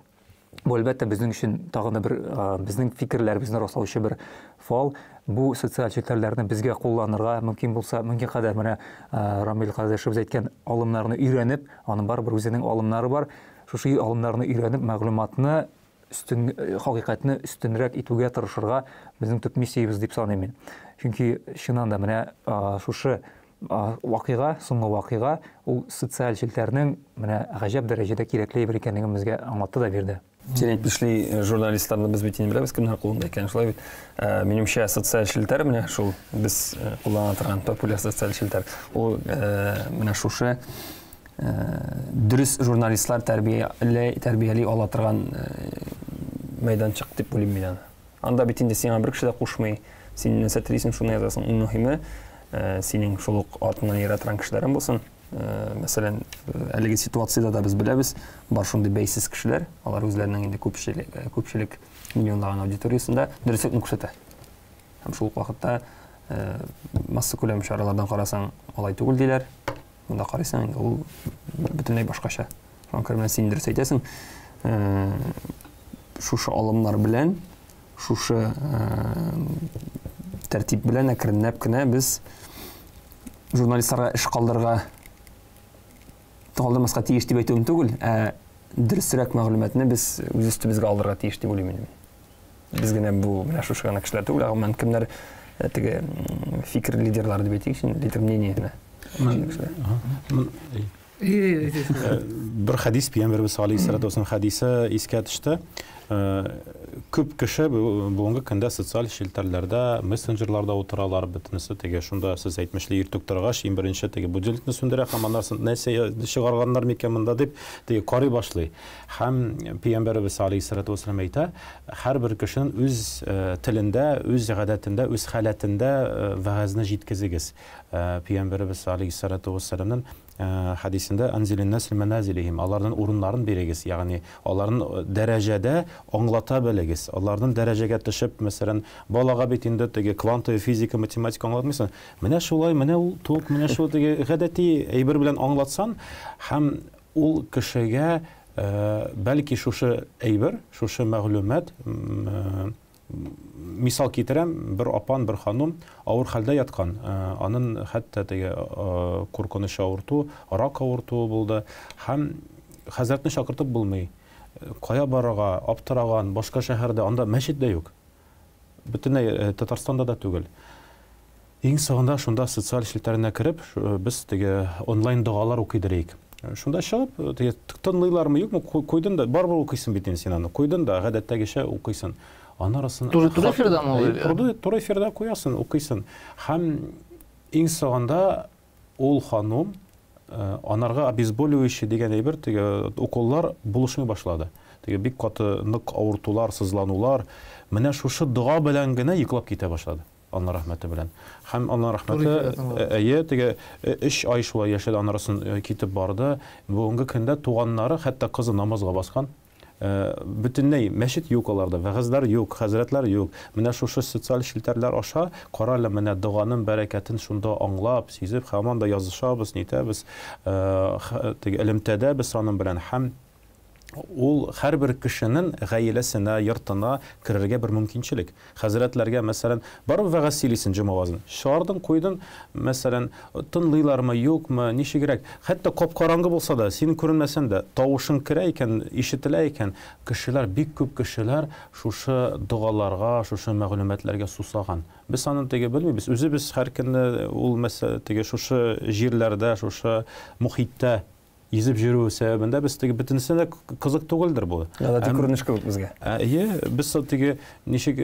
бу әлбәттә безнең өчен тагын да бер безнең фикерләребезне раслаучы бер фал. Бу социаль челтәрләрне безгә кулланырга мөмкин булса, мөмкин кадәр менә Рамил кардәшебез әйткән алымнарны өйрәнеп, аның барыбер үзенең алымнары бар. Шушы алымнарны өйрәнеп, мәгълүматны өстен, хакыйкатьне өстенрәк итүгә тырышырга безнең төп миссиябез дип саныйм мин. Чөнки чыннан да менә шушы вакыйга, соңгы вакыйга, ул социаль челтәрнең менә гаҗәп дәрәҗәдә кирәкле әйбер икәнлеген безгә аңлатты да бирде. Син әйтмешли, журналистларны без бит инде беләбез, кемнәр кулында икән, шулай бит. Минемчә, социаль челтәр менә шул без куллана торган популяр социаль челтәр. Ул менә шушы дөрес журналистлар тәрбияли ала торган мәйданчык дип уйлыйм мин аны. Анда бит инде сиңа бер кеше дә кушмый. Син нәрсә телисең, шуны язасың. Иң мөһиме, синең шул ук артыңнан йөрә торган кешеләрең булсын. Мәсәлән, әлеге ситуациядә дә без беләбез, бар шундый бәйсез кешеләр, алар үзләренең инде күпчелек миллионлаган аудиториясендә дөреслекне күрсәтә. Һәм шул ук вакытта массакүләм чаралардан карасаң, алай түгел диләр. Монда карыйсың, инде ул бөтенләй башкача. Шуңа күрә менә син дөрес әйтәсең. Шушы алымнар белән, шушы тәртип белән әкренләп кенә без журналистларга эш калдырмаска тиеш дип әйтүем түгел, ә дөресрәк мәгълүматны без үз өстебезгә алырга тиеш дип уйлыйм инде. Без генә бу менә шушы гына кешеләр түгел, ә гомумән кемнәр теге фикер лидерлары дип әйтик, лидер мнение генә. Бер хәдис, Пәйгамбәребез алейһиссалату вассалам хәдисе искә төште. Күп кеше бүгенге көндә социаль челтәрләрдә, мессенджерларда утыралар, бөтенесе теге шунда сез әйтмешли иртүк торгач, иң беренче теге будильникны сүндерә һәм аннан соң нәрсә чыгарганнар микән монда дип теге карый башлый. Һәм Пәйгамбәребез алейһиссалату вассалам әйтә, һәрбер кешенең үз телендә, үз гадәтендә, үз халәтендә вәгазьне җиткезегез. Пәйгамбәребез алейһиссалату вассаламның хәдисендә анзилин насл маназилихим, аларның урыннарын бирегез, ягъни аларның дәрәҗәдә аңлата белегез. Аларның дәрәҗәгә төшеп, мәсәлән, балага бит инде теге квантовый физика, математика аңлатмыйсың. Менә шулай, менә ул ток, менә шул теге гадәти әйбер белән аңлатсан, һәм ул кешегә бәлки шушы әйбер, шушы мәгълүмат, мисал китерәм, бер апан, бер ханум авыр хәлдә яткан. Анын хәтта теге куркыныч авырту, рак авыртуы булды. Һәм хәзрәтне чакыртып булмый. Кая барырга, аптыраган, башка шәһәрдә, анда мәчет дә юк. Бөтенләй Татарстанда да түгел. Иң соңында шунда социаль челтәренә кереп, без теге онлайн догалар укыйдыр идек. Шунда чыгып, теге тыңлыйлармы, юкмы, куйдың да, барыбер укыйсың бит инде син аны. Куйдың да, гадәттәгечә укыйсың. Анысын Туры эфирдәме ул? Туры эфирдә куясың, укыйсың. Һәм иң соңында ул ханум анарга обезболивающий дигән әйбер, теге уколлар булышмый башлады. Теге бик каты нык авыртулар, сызланулар. Менә шушы дога белән генә йоклап китә башлады. Алла рәхмәте белән. Һәм Алла рәхмәте, әйе, теге 3 ай шулай яшәде, анысын китеп барды. Бүгенге көндә туганнары, хәтта кызы намазга баскан. Бөтенләй мәчет юк аларда, вәгазьләр юк, хәзрәтләр юк. Менә шушы социаль челтәрләр аша кара әле, менә доганың бәрәкәтен шунда аңлап, сизеп, һаман да язышабыз, нитәбез, теге элемтәдә без аның белән. Һәм ул һәрбер кешенең гаиләсенә, йортына керергә бер мөмкинчелек. Хәзрәтләргә, мәсәлән, барып вәгазь сөйлисең җома вазын. Чыгардың, куйдың, мәсәлән, тыңлыйлармы, юкмы, ничегрәк. Хәтта кап-караңгы булса да, син күренмәсәң дә, тавышың керә икән, ишетелә икән, кешеләр, бик күп кешеләр шушы догаларга, шушы мәгълүматларга сусаган. Без аны теге белмибез. Үзебез һәр көнне ул мәсәлә теге шушы җирләрдә, шушы мохиттә йөзеп йөрү сәбәбендә без теге бөтенесенә дә кызык түгелдер бу. Гадәти күренеш кебек безгә. Әйе, без теге ничек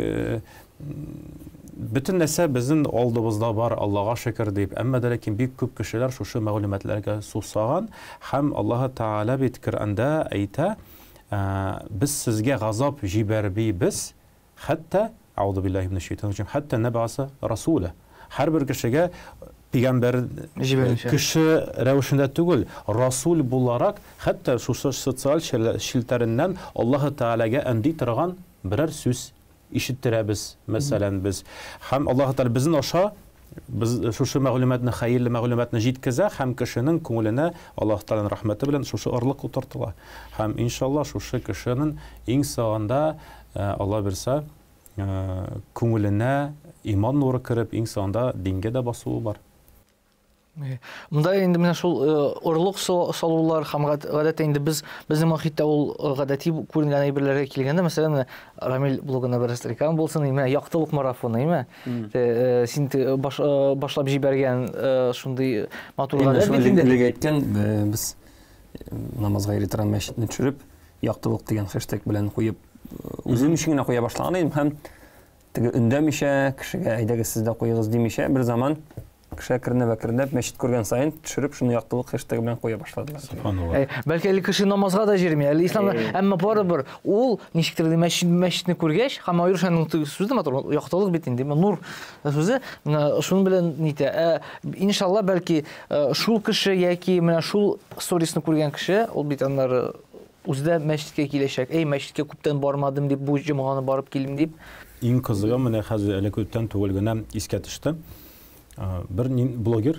бөтен нәрсә безнең алдыбызда бар, Аллага шөкер дип. Әмма дә ләкин бик күп кешеләр шушы мәгълүматларга сусаган һәм Аллаһы Тәгалә бит Коръәндә әйтә, без сезгә газап җибәрбибез, хәтта, аузу биллаһи минәш шайтанир раҗим, хәтта нәбаса расула. Һәрбер кешегә пәйгамбәр кеше рәвешендә түгел, расул буларак, хәтта шушы социаль челтәреннән Аллаһы Тәгаләгә өнди торган берәр сүз ишеттерәбез, мәсәлән, без. Һәм Аллаһы Тәгалә безнең аша без шушы мәгълүматны, хәерле мәгълүматны җиткезә һәм кешенең күңеленә Аллаһ Тәгаләнең рәхмәте белән шушы орлык утыртыла. Һәм иншалла шушы кешенең иң соңында Алла бирсә, күңеленә иман нуры кереп, иң соңында дингә дә басуы бар. Монда инде менә шул орлык салулар һәм гадәттә инде без безнең мохиттә ул гадәти күренгән әйберләргә килгәндә, мәсәлән, менә Рамил блогына бераз реклама булсын, менә яктылык марафоны, әйме? Син башлап җибәргән шундый матур гадәт бит инде. Элек әйткән, без намазга йөри торган мәчетне төшереп, яктылык дигән хэштег белән куеп, үзем өчен генә куя башлаган идем һәм теге өндәмичә, кешегә әйдәгез сез дә куегыз димичә, бер заман кеше әкренләп әкренләп мәчет күргән саен төшереп шуны яктылык хэштегы белән куя башладылар. Субханалла. Бәлки әле кеше намазга да йөрми, әле исламда, әмма барыбер ул ничектер мәчетне күргәч, һәм аеруча аның сүзе дә матур, яктылык бит инде, нур сүзе, менә шуның белән нитә. Иншалла, бәлки шул кеше яки менә шул сторисны күргән кеше, ул бит аннары үзе дә мәчеткә киләчәк. Эй, мәчеткә күптән бармадым дип, бу җомганы барып килдем дип. Иң кызыгы менә хәзер әле күптән түгел генә искә төште. Бер блогер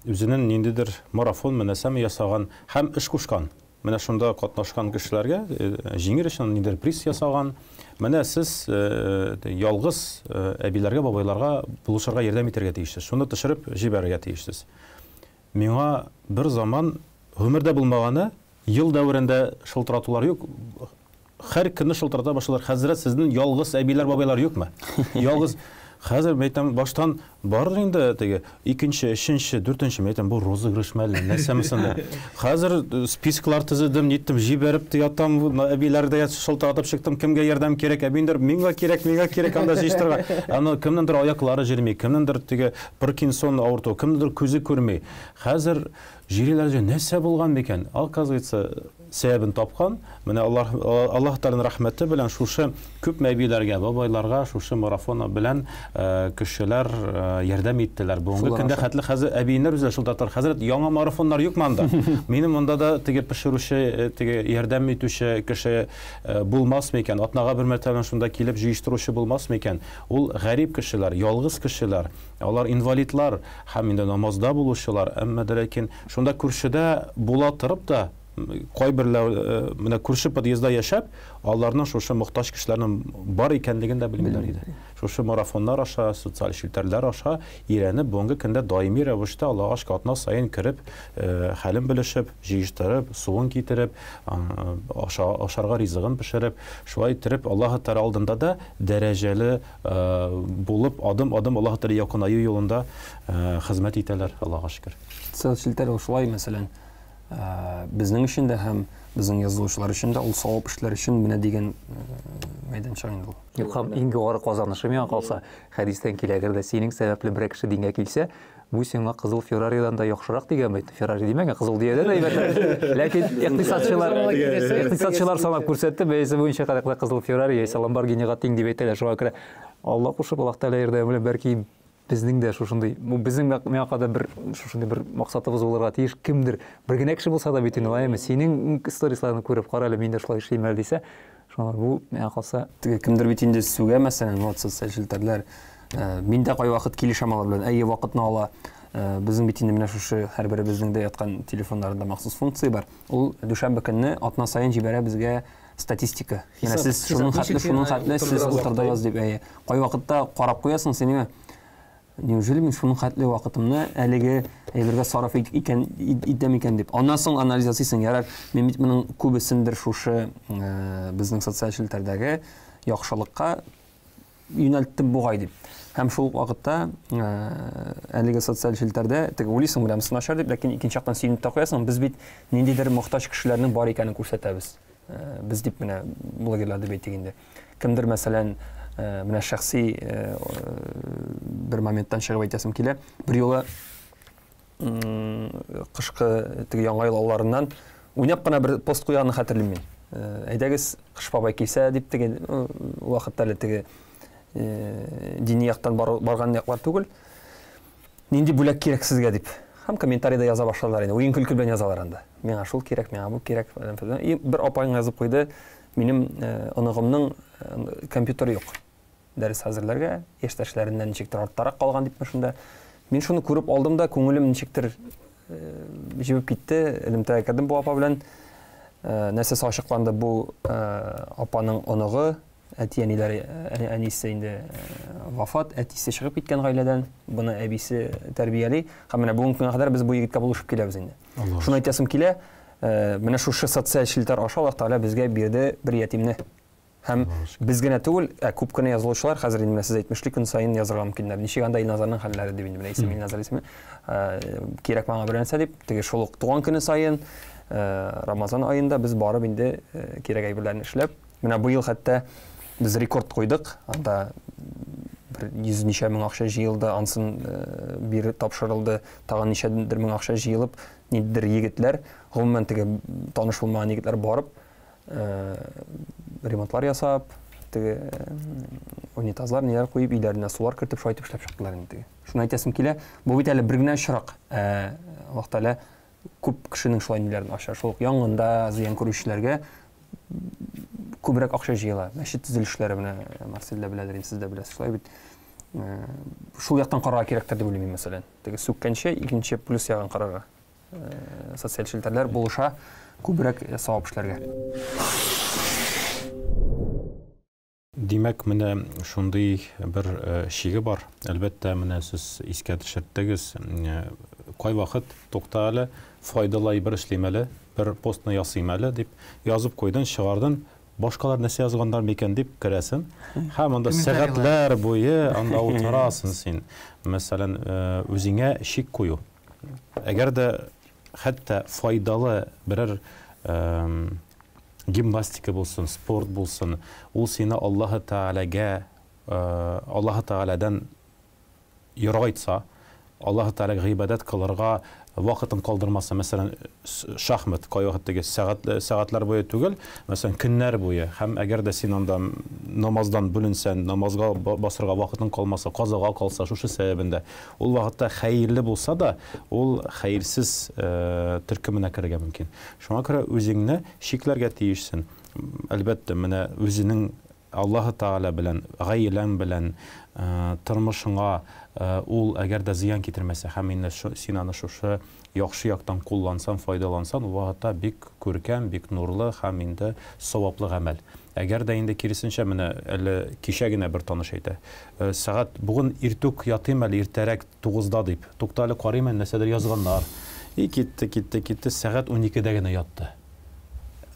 үзенең ниндидер марафон менәсәме ясаган һәм эш кушкан. Менә шунда катнашкан кешеләргә җиңер өчен ниндидер приз ясаган. Менә сез ялгыз әбиләргә, бабайларга булышырга ярдәм итәргә тиешсез. Шуны төшереп җибәрергә тиешсез. Миңа бер заман гомердә булмаганы, ел дәверендә шылтыратулар юк. Һәр көнне шылтырата башлар. Хәзрәт, сезнең ялгыз әбиләр, бабайлар юкмы? Ялгыз. Хәзер мин әйтәм, баштан бардыр инде теге икенче, өченче, дүртенче, мин әйтәм, бу розыгрыш мәле, нәрсәме соң? Хәзер списоклар төзедем, ниттем, җибәреп тә ятам, әбиләрдә шылтыратып чыктым, кемгә ярдәм кирәк, әбиндер, миңа кирәк, миңа кирәк, анда җыештырырга. Аны кемнеңдер аяклары җөрми, кемнеңдер теге Паркинсон авырту, кемнеңдер күзе күрми. Хәзер җириләр җә нәрсә булган микән? Оказывается, сәбәбен тапкан. Менә Аллаһ Аллаһ Тәгаләнең рәхмәте белән шушы күп әбиләргә, бабайларга шушы марафон белән кешеләр ярдәм иттеләр. Бүгенге көндә хәтле хәзер әбиләр үзләре шылтыраталар. Хәзрәт, яңа марафоннар юкмы анда? Минем монда да теге пешерүче, теге ярдәм итүче кеше булмас микән? Атнага бер мәртәбә шунда килеп җыештыручы булмас микән? Ул гарип кешеләр, ялгыз кешеләр, алар инвалидлар һәм инде намазда булучылар, әмма дә ләкин шунда күршедә була торып та, кайберләр менә күрше подъездда яшәп, аларның шушы мохтаҗ кешеләрнең бар икәнлеген дә белмиләр иде. Шушы марафоннар аша, социаль челтәрләр аша өйрәнеп, бүгенге көндә даими рәвештә Аллага шөкер атна саен кереп, хәлен белешеп, җыештырып, суын китереп, аша, ашарга ризыгын пешереп, шулай иттереп Аллаһы Тәгалә алдында да дәрәҗәле булып, адым-адым Аллаһы Тәгалә якынаю юлында хезмәт итәләр, Аллага шөкер. Социаль челтәр ул шулай, мәсәлән, безнең өчен дә һәм безнең язылучылар өчен дә ул савап эшләр өчен менә дигән мәйданчык инде ул. Юк, һәм иң югары казанышы миңа калса, хәдистән килә, әгәр дә синең сәбәпле берәр кеше дингә килсә, бу сиңа кызыл Ферраридан да яхшырак дигән бит. Феррари димәгән, кызыл диядән әйбәтрәк. Ләкин икътисадчылар икътисадчылар санап күрсәтте, бәясе буенча кадәр кызыл Феррари яисә Ламборгинига тиң дип әйтәләр. Шуңа күрә Алла кушып, Аллаһ Тәгалә ярдәме белән бәлки безнең дә шушындый, бу безнең миңа кадәр бер шушындый бер максатыбыз булырга тиеш. Кемдер бер генә кеше булса да бит инде, әйме, синең сторисларны күреп, кара әле, мин дә шулай эшлим әле дисә, шуңа бу миңа калса. Теге кемдер бит инде сүгә, мәсәлән, вот социаль челтәрләр. Мин дә кайвакыт килешәм алар белән. Әйе, вакытны ала. Безнең бит инде менә шушы һәрберебезнең дә яткан телефоннарында махсус функция бар. Ул дүшәмбе көнне атна саен җибәрә безгә статистика. Менә сез шуның хәтле, шуның хәтле сез утырдыгыз дип, әйе. Кайвакытта карап куясың, син ниме? Неужели мин шуның хәтле вакытымны әлеге әйбергә сарыф икән итәм икән дип. Аннан соң анализ ясыйсың, ярар, мин бит моның күбесендер шушы безнең социаль челтәрдәге яхшылыкка юнәлттем бугай дип. Һәм шул ук вакытта әлеге социаль челтәрдә теге уйлыйсың, беләм, начар дип, ләкин икенче яктан сөенеп тә куясың, без бит ниндидер мохтаҗ кешеләрнең бар икәнен күрсәтәбез. Без дип менә блогерлар дип әйтик инде. Кемдер, мәсәлән, менә шәхси бер моменттан чыгып әйтәсем килә. Бер юлы кышкы теге яңа ел алларыннан уйнап кына бер пост куйганны хәтерлим мин. Әйдәгез, Кыш бабай килсә дип теге вакытта әле теге дини яктан барган яклар түгел. Нинди бүләк кирәк сезгә дип. Һәм комментарийда яза башладылар инде. Уен көлке белән язалар анда. Миңа шул кирәк, миңа бу кирәк. И бер апаң язып куйды, минем оныгымның компьютеры юк. Дәрес хәзерләргә, яшьтәшләреннән ничектер арттарак калган дипме шунда. Мин шуны күреп алдым да, күңелем ничектер җебеп китте, элемтәгә кердем бу апа белән. Нәрсәсе ачыкланды, бу апаның оныгы, әти-әниләре, әнисе инде вафат, әтисе чыгып киткән гаиләдән, бұны әбисе тәрбияли. Һәм менә бүгенге көнгә кадәр без бу егеткә булышып киләбез инде. Шуны әйтәсем килә, менә шушы социаль челтәр аша Аллаһ Тәгалә безгә бирде бер ятимне. Һәм без генә түгел, ә күп кенә язылучылар хәзер инде менә сез әйтмешли көн саен язырга мөмкиннәр. Ничек анда Илназарның хәлләре дип инде менә исеме Илназар исеме. Кирәк маңа бер нәрсә дип, теге шул ук туган көне саен, Рамазан аенда без барып инде кирәк әйберләрне эшләп, менә быел хәтта без рекорд куйдык. Анда бер йөз ничә мең акча җыелды, ансын бир тапшырылды, тагын ничәдер мең акча җыелып, ниндидер егетләр, гомумән теге таныш булмаган егетләр барып, ремонтлар ясап, теге унитазлар ниләр куеп, өйләренә сулар кертеп, шулай итеп эшләп чыктылар инде теге. Шуны әйтәсем килә, бу бит әле бер генә очрак. Аллаһ Тәгалә күп кешенең шулай ниләрен ача. Шул ук янгында зыян күрүчеләргә күбрәк акча җыела. Мәчет төзелешләре менә Марсель дә беләдер, инде сез дә беләсез, шулай бит. Шул яктан карарга кирәктер дип уйлыйм мин, мәсәлән. Теге сүккәнче икенче плюс ягын карарга. Социаль челтәрләр булыша күбрәк савап эшләргә. Димәк, менә шундый бер шиге бар. Әлбәттә, менә сез искә төшерттегез. Кайвакыт тукта әле, файдалы әйбер эшлим әле, бер постны ясыйм әле дип язып куйдың, чыгардың. Башкалар нәрсә язганнар микән дип керәсең. Һәм анда сәгатьләр буе анда утырасың син. Мәсәлән, үзеңә шик кую. Әгәр дә хәтта файдалы берәр гимнастика булсын, спорт булсын, ул сине Аллаһы Тәгаләгә, Аллаһы Тәгаләдән ерагайтса, Аллаһы Тәгаләгә гыйбадәт кылырга вакытын калдырмаса, мәсәлән, шахмат кайвакыт теге сәгать, сәгатьләр буе түгел, мәсәлән, көннәр буе. Һәм әгәр дә син анда намаздан бүленсән, намазга басырга вакытың калмаса, казага калса, шушы сәбәбендә, ул вакытта хәерле булса да, ул хәерсез төркеменә керергә мөмкин. Шуңа күрә үзеңне чикләргә тиешсен. Әлбәттә, менә үзенең Аллаһы Тәгалә белән, гаиләң белән, тормышыңа ул әгәр дә зыян китермәсә һәм инде син аны шушы яхшы яктан куллансаң, файдалансаң, ул вакытта бик күркәм, бик нурлы һәм инде саваплы гамәл. Әгәр дә инде киресенчә, менә әле кичә генә бер таныш әйтә, сәгать бүген иртүк ятыйм әле, иртәрәк тугызда дип, тукта әле карыйм әле, нәрсәдер язганнар. И китте, китте, китте, сәгать уникедә генә ятты.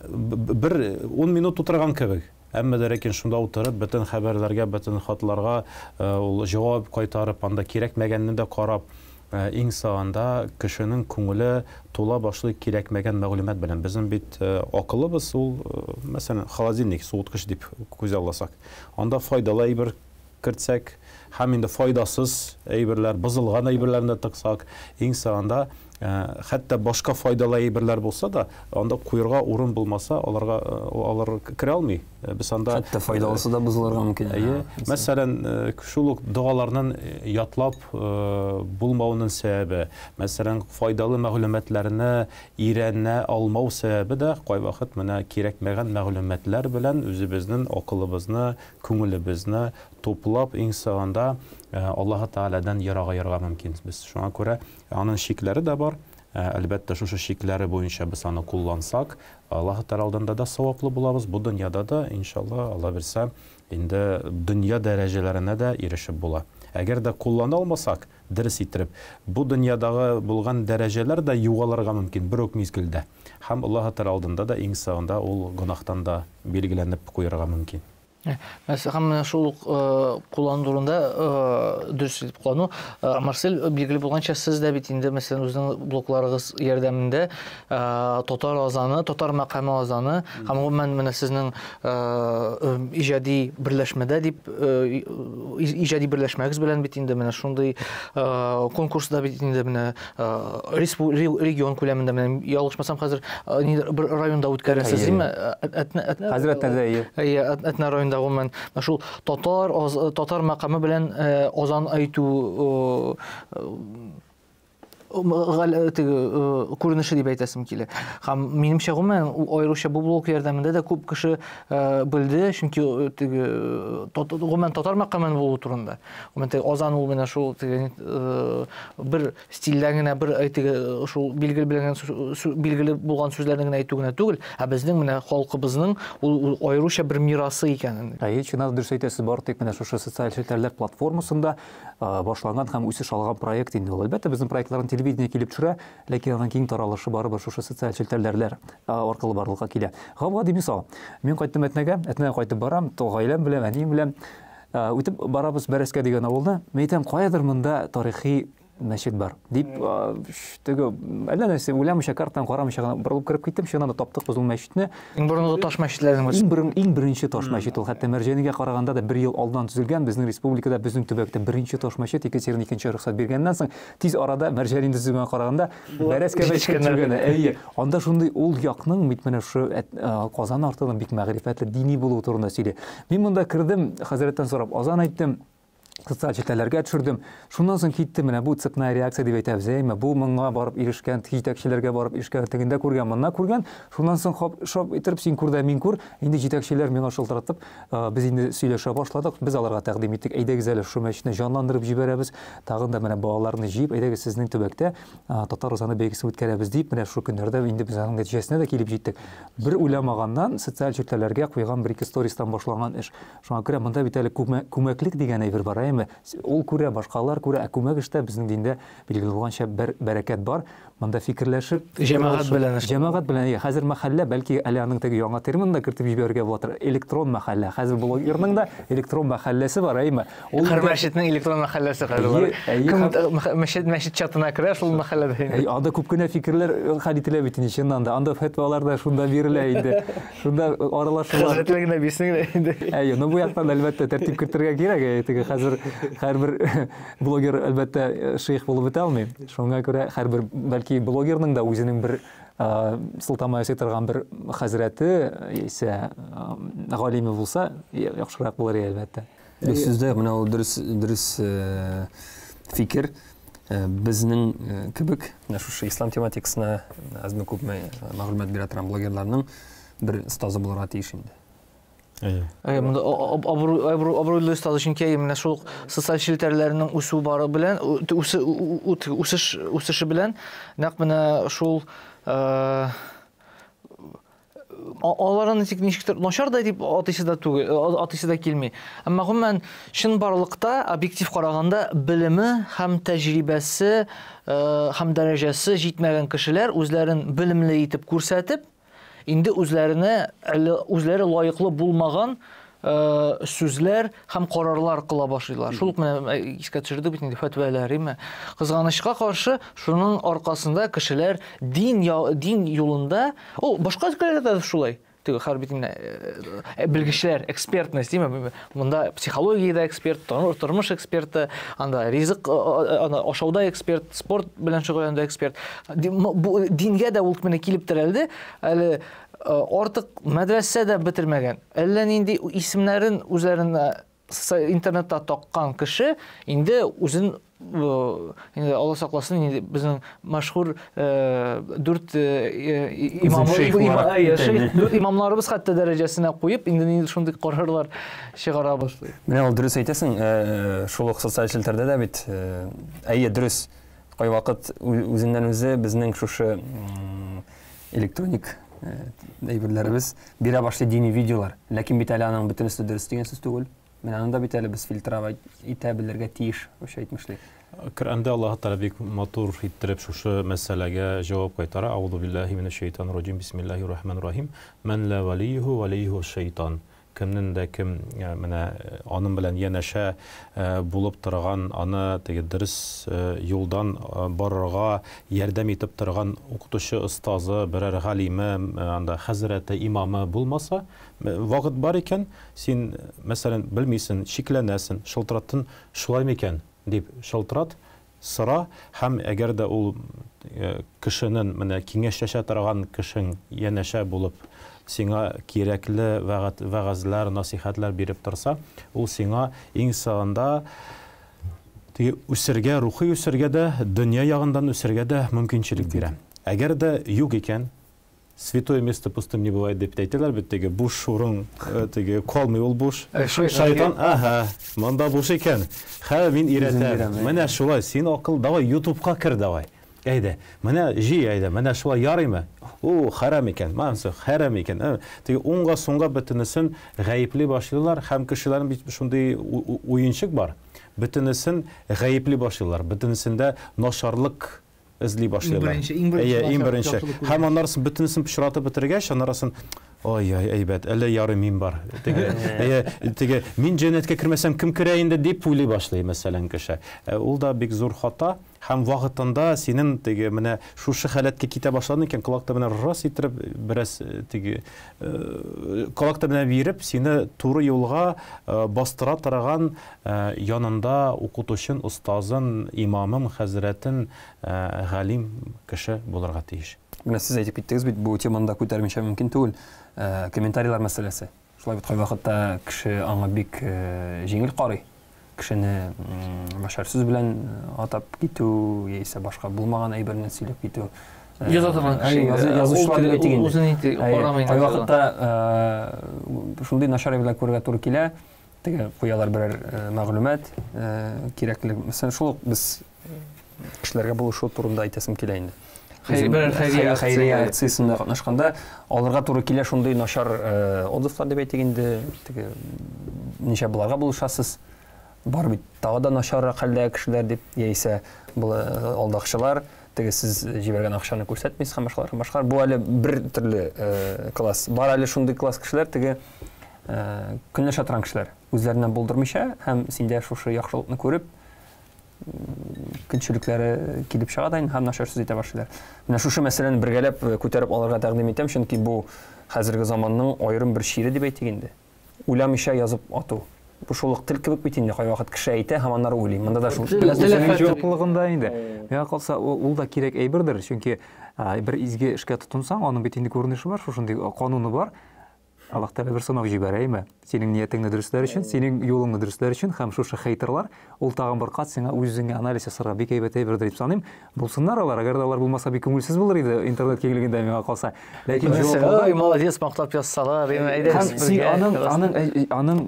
Бер ун минут утырган кебек. Әмма дә ләкин шунда утырып, бөтен хәбәрләргә, бөтен хатларга ул җавап кайтарып, анда кирәкмәгәнне дә карап, иң соңында кешенең күңеле тула башлый кирәкмәгән мәгълүмат белән. Безнең бит акылыбыз ул, мәсәлән, холодильник, суыткыч дип күзалласак, анда файдалы әйбер кертсәк һәм инде файдасыз әйберләр, бозылган әйберләрне дә тыксак, иң соңында хәтта башка файдалы әйберләр булса да, анда куерга урын булмаса, аларга алар керә алмый. Без анда хәтта файдалысы да бозылырга мөмкин. Әйе. Мәсәлән, шул ук догаларның ятлап булмавының сәбәбе, мәсәлән, файдалы мәгълүматларны өйрәнә алмау сәбәбе дә кайвакыт менә кирәкмәгән мәгълүматлар белән үзебезнең акылыбызны, күңелебезне туплап, иң соңында Аллаһы Тәгаләдән ерагаерга мөмкин. Без шуңа күрә аның чикләре дә бар. Әлбәттә, шушы чикләре буенча без аны куллансак, Аллаһы Тәгалә алдында да саваплы булабыз, бу дөньяда да, иншалла, Алла бирсә, инде дөнья дәрәҗәләренә дә ирешеп була. Әгәр дә куллана алмасак, дөрес иттереп, бу дөньядагы булган дәрәҗәләр дә югалырга мөмкин бер үк мизгелдә. Һәм Аллаһы Тәгалә алдында да иң соңында ул гөнаһтан да билгеләнеп куярга мөмкин. Мәсәлән, менә шул ук куллану турында дөрес итеп куллану. Марсель, билгеле булганча, сез дә бит инде, мәсәлән, үзенең блогларыгыз ярдәмендә татар азаны, татар мәкаме азаны һәм гомумән менә сезнең иҗади берләшмәдә дип иҗади берләшмәгез белән бит инде менә шундый конкурста бит инде менә регион күләмендә менә ялгышмасам хәзер бер районда үткәрәсез, димме? Хәзер Әтнәдә, әйе. Әйе, Әтнә районында гомумән менә шул татар татар мәкаме белән азан әйтү теге күренеше дип әйтәсем килә. Һәм минемчә гомумән аеруча бу блог ярдәмендә дә күп кеше белде, чөнки теге гомумән татар мәкамен булу турында. Гомумән теге азан ул менә шул теге бер стильдә генә бер теге шул билгеле белгән билгеле булган сүзләрне генә әйтү генә түгел, ә безнең менә халкыбызның ул аеруча бер мирасы икәнен. Әйе, чыннан дөрес әйтәсез, бары тик менә шушы социаль челтәрләр платформасында башланган һәм үсеш алган проект инде ул. Әлбәттә, безнең проектларны телевидение килеп төшерә, ләкин аның киң таралышы барыбер шушы социаль челтәрләр аркылы барлыкка килә. Гап-гади мисал. Мин кайттым Әтнәгә, Әтнәгә кайтып барам, то гаиләм белән, әнием белән. Үтеп барабыз Бәрәскә дигән авылны. Мин әйтәм, каядыр монда тарихи мәчет бар дип, теге әллә нәрсә уйламыйча, картадан карамыйча гына борылып кереп киттем. Чыннан да таптык без ул мәчетне. Иң борынгы таш мәчетләрнең берсе. Иң борын, иң беренче таш мәчет ул. Хәтта Мәрҗанигә караганда да бер ел алдан төзелгән. Безнең республикада, безнең төбәктә беренче таш мәчет Екатерина икенче рөхсәт биргәннән соң, тиз арада Мәрҗани төзегәнгә караганда Бәрәскә мәчете төзелгән. Әйе, анда шундый ул якның бит менә шушы Казан артының бик мәгърифәтле, дини булуы турында сөйли. Мин монда кердем, хәзрәттән сорап азан әйттем, социаль челтәрләргә төшердем. Шуннан соң киттем, менә бу цепная реакция дип әйтәбез, әйеме? Бу моңа барып ирешкән, җитәкчеләргә барып ирешкән, тегендә күргән, монда күргән. Шуннан соң хоп, шоп иттереп син күр дә мин күр. Инде җитәкчеләр миңа шылтыратып, без инде сөйләшә башладык. Без аларга тәкъдим иттек, әйдәгез әле шушы мәчетне җанландырып җибәрәбез. Тагын да менә балаларны җыеп, әйдәгез сезнең төбәктә татар узаны бәйгесен үткәрәбез дип, менә шул көннәрдә инде без аның нәтиҗәсенә дә килеп җиттек. Бер уйламаганнан социаль челтәрләргә куйган бер-ике стористан башланган эш. Шуңа күрә монда бит әле күмәклек дигән әйбер бар, әйеме? Ул күрә, башкалар күрә, ә күмәк эштә безнең диндә билгеле булганча бер бәрәкәт бар. Монда фикерләшеп, җәмәгать белән эш. Җәмәгать белән, әйе. Хәзер мәхәллә, бәлки әле аның теге яңа терминын да кертеп җибәрергә буладыр. Электрон мәхәллә. Хәзер блогерның да электрон мәхәлләсе бар, әйеме? Ул Һәр мәчетнең электрон мәхәлләсе хәзер бар. Кем мәчет мәчет чатына керә, шул мәхәлләдә инде. Анда күп кенә фикерләр хәл ителә бит инде, чыннан да. Анда фәтвалар да шунда бирелә инде. Шунда аралашулар. Хәзрәтләр генә бирсен генә инде. Әйе, ну бу яктан әлбәттә тәртип кертергә кирәк. Теге хәзер һәрбер блогер, әлбәттә, шейх булып бетә алмый. Шуңа күрә һәрбер, бәлки, блогерның да үзенең бер сылтама ясый торган бер хәзрәте яисә галиме булса, яхшырак булыр, әлбәттә. Дөрес сүздә, менә ул дөрес, дөрес фикер. Безнең кебек, менә шушы ислам тематикасына әзме-күпме мәгълүмат бирә торган блогерларның бер остазы булырга тиеш инде. Әйе. Әйе, монда абруйлы остазы, чөнки менә шул ук социаль челтәрләрнең үсү бары белән, үсеш үсеше белән нәкъ менә шул аларны тик ничектер начар да дип атыйсы да түгел, атыйсы да килми. Әмма гомумән чынбарлыкта объектив караганда белеме һәм тәҗрибәсе һәм дәрәҗәсе җитмәгән кешеләр үзләрен белемле итеп күрсәтеп, инде үзләренә әле үзләре лаеклы булмаган сүзләр һәм карарлар кыла башлыйлар. Шул ук менә искә төшердек бит инде фәтвәләр, име? Кызганычка каршы, шуның аркасында кешеләр дин дин юлында, ул башка өлкәләрдә дә шулай. Теге хәр бит инде белгечләр, экспертность, димме? Монда психологиядә эксперт, тормыш эксперты, анда ризык, анда ашауда эксперт, спорт белән шөгыльләнүдә эксперт. Бу дингә дә ул менә килеп терәлде. Әле артык мәдрәсә дә бетермәгән. Әллә нинди исемнәрен үзләренә интернетта таккан кеше инде үзен инде Алла сакласын, инде безнең мәшһүр дүрт имам, дүрт имамларыбыз хәтта дәрәҗәсенә куеп, инде нинди шундый карарлар чыгара башлый. Менә ул дөрес әйтәсең, шул ук социаль челтәрдә дә бит, әйе, дөрес. Кайвакыт үзеннән үзе безнең шушы электроник әйберләребез бирә башлый дини видеолар. Ләкин бит әле аның бөтенесе дөрес дигән сүз түгел. Менә аны да бит әле без фильтровать итә белергә тиеш, вообще әйтмешли. Коръәндә Аллаһ Тәгалә бик матур иттереп шушы мәсьәләгә җавап кайтара. Аузу биллаһи минәш шайтанир раҗим. Бисмиллаһир рахманир рахим. Ман ла валиюху валиюху шайтан. Кемнең дә кем менә аның белән янәшә булып торган, аны теге дөрес юлдан барырга ярдәм итеп торган укытучы, остазы, берәр галиме, анда хәзрәте, имамы булмаса, вакыт бар икән, син, мәсәлән, белмисең, шикләнәсең, шылтыраттың, шулай микән дип шылтырат, сора, һәм әгәр дә ул кешенең менә киңәшләшә торган кешең янәшә булып сиңа кирәкле вәгазьләр, насыйхәтләр биреп торса, ул сиңа иң соңында теге үсергә, рухи үсергә дә, дөнья ягыннан үсергә дә мөмкинчелек бирә. Әгәр дә юк икән, святое место пустым не бывает дип әйтәләр бит, теге буш урын, теге калмый ул буш. Шайтан, ага, монда буш икән. Хә, мин өйрәтәм. Менә шулай, син акыл, давай ютубка кер, давай. Әйдә, менә җый, әйдә, менә шулай ярыймы? О, харам икән, монысы харам икән. Теге уңга суңга бөтенесен гаепли башлыйлар, һәм кешеләрнең бит шундый уенчык бар. Бөтенесен гаепли башлыйлар, бөтенесендә начарлык эзли башлыйлар. Иң беренче, иң беренче. Һәм аннары бөтенесен пычратып бетергәч, аннары ой-ой, әйбәт, әллә ярый мин бар. Теге, теге, мин җәннәткә кермәсәм, кем керә инде дип уйлый башлый, мәсәлән, кеше. Ул да бик зур хата. Һәм вакытында синең теге менә шушы халәткә китә башладың икән, колак төбенә рас иттереп бераз теге колак төбенә биреп, сине туры юлга бастыра торган янында укытучын, остазын, имамын, хәзрәтен, галим кеше булырга тиеш. Менә сез әйтеп киттегез бит, бу теманы да күтәрмичә мөмкин түгел. Комментарийлар мәсьәләсе. Шулай бит кайвакытта кеше аңа бик җиңел карый. Кешене начар сүз белән атап китү, яисә башка булмаган әйберне сөйләп китү. Яза торган кеше. Язучылар дип әйтик инде. Үзен итеп карамый. Кайвакытта шундый начар әйберләр күрергә туры килә. Теге куялар берәр мәгълүмат кирәкле. Мәсәлән, шул ук без кешеләргә булышу турында әйтәсем килә инде. Хәйрия акциясендә катнашканда алырга туры килә шундый начар отзывлар дип әйтик инде. Теге ничә боларга булышасыз? Бар бит тагы да начаррак хәлдәге кешеләр дип, яисә бу алдакчылар, теге сез җибәргән акчаны күрсәтмисез һәм башкалар, һәм башкалар. Бу әле бер төрле класс. Бар әле шундый класс кешеләр, теге көнләшә торган кешеләр, үзләреннән булдырмыйча һәм синдә шушы яхшылыкны күреп, көнчелекләре килеп чыга да инде һәм начар сүз әйтә башлыйлар. Менә шушы мәсьәләне бергәләп күтәреп алырга тәкъдим итәм, чөнки бу хәзерге заманның аерым бер чире дип әйтик инде. Уйламыйча язып ату. Бу шул ук тел кебек бит инде, кайвакыт кеше әйтә һәм аннары уйлый. Монда да шул. Үзенең җаваплылыгында инде. Миңа калса, ул да кирәк әйбердер, чөнки бер изге эшкә тотынсаң, аның бит инде күренеше бар, шушындый кануны бар. Аллаһ Тәгалә бер сынау җибәрә, әйме? Синең ниятеңне дөресләр өчен, синең юлыңны дөресләр өчен һәм шушы хейтерлар ул тагын бер кат сиңа үз-үзеңә анализ ясарга бик әйбәт әйбердер дип саныйм. Булсыннар алар, әгәр дә алар булмаса, бик күңелсез булыр иде интернет киңлегендә миңа калса. Ләкин җаваплы. Ой, молодец, мактап язсалар, әйдәгез бергә. Аның аның аның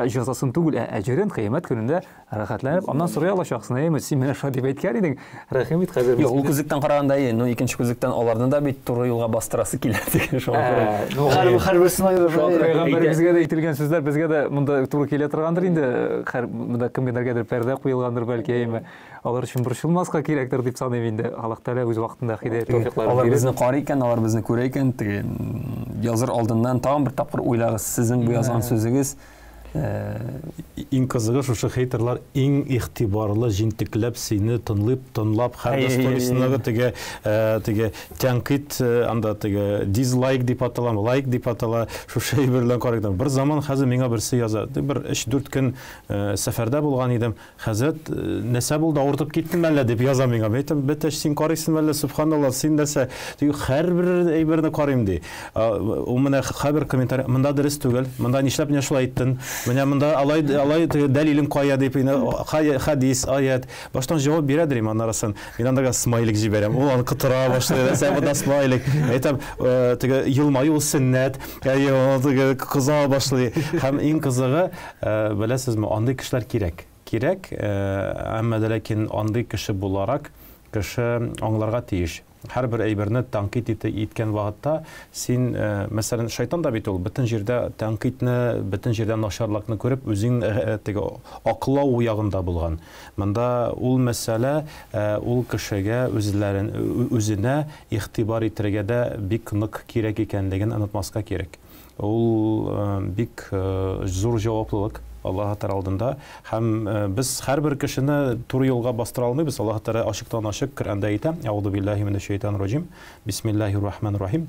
җәзасын түгел, ә әҗерен кыямәт көнендә Рәхәтләнеп, аннан сорый алачаксың, әйеме, син менә шулай дип әйткән идең, рәхим ит хәзер. Юк, ул күзлектән караганда, әйе, но икенче күзлектән аларны да бит туры юлга бастырасы килә дигән шуңа күрә. Ну, һәрберсен аерып. Пәйгамбәребезгә дә әйтелгән сүзләр безгә дә монда туры килә торгандыр инде, һәр монда кемгәдергәдер пәрдә куелгандыр бәлки, әйеме. Алар өчен борчылмаска кирәктер дип саныйм инде. Аллаһ Тәгалә үз вакытында һидәят тәүфикларын Алар безне карый икән, алар безне күрә икән, теге языр алдыннан тагын бер тапкыр уйлагыз, сезнең бу язган сүзегез Иң кызыгы шушы хейтерлар иң игътибарлы җентекләп сине тынлып, тынлап һәрбер сторисындагы теге теге тәнкыйть анда теге дизлайк дип атала, лайк дип атала, шушы әйберләрне карый. Бер заман хәзер миңа берсе яза. Бер 3-4 көн сәфәрдә булган идем. Хәзрәт, нәрсә булды, авыртып киттеме әллә, дип яза миңа. Мин әйтәм, бәтәч, син карыйсың әллә, сөбханалла, син нәрсә? Ди, һәрбер әйберне карыйм, ди. Ул менә һәрбер комментарий, монда дөрес түгел, монда нишләп менә шулай әйттең, менә монда алай, алай дәлилең кая, дип, хәдис, аять. Баштан җавап бирә, дим, аннарысын. Мин андага смайлик җибәрәм. Ул аны котыра башлый, нәрсә монда смайлик. Әйтәм, теге елмаю ул сөннәт. Әйе, ул теге кыза башлый. Һәм иң кызыгы, Беләсезме, андый кешеләр кирәк. Кирәк, әмма дә ләкин андый кеше буларак кеше аңларга тиеш. Һәрбер әйберне тәнкыйть иткән вакытта син, мәсәлән, шайтан да бит ул бөтен җирдә тәнкыйтьне, бөтен җирдә начарлыкны күреп, үзен теге аклау ягында булган. Монда ул мәсьәлә ул кешегә үзләрен үзенә игътибар итәргә дә бик нык кирәк икәнлеген онытмаска кирәк. Ул бик зур җаваплылык Аллаһы Тәгалә алдында. Һәм без һәрбер кешене туры юлга бастыра алмыйбыз. Аллаһы Тәгалә ачыктан-ачык Коръәндә әйтә: Әгъузу биллаһи минәш шәйтанир раҗим. Бисмиллаһир рахманир рахим.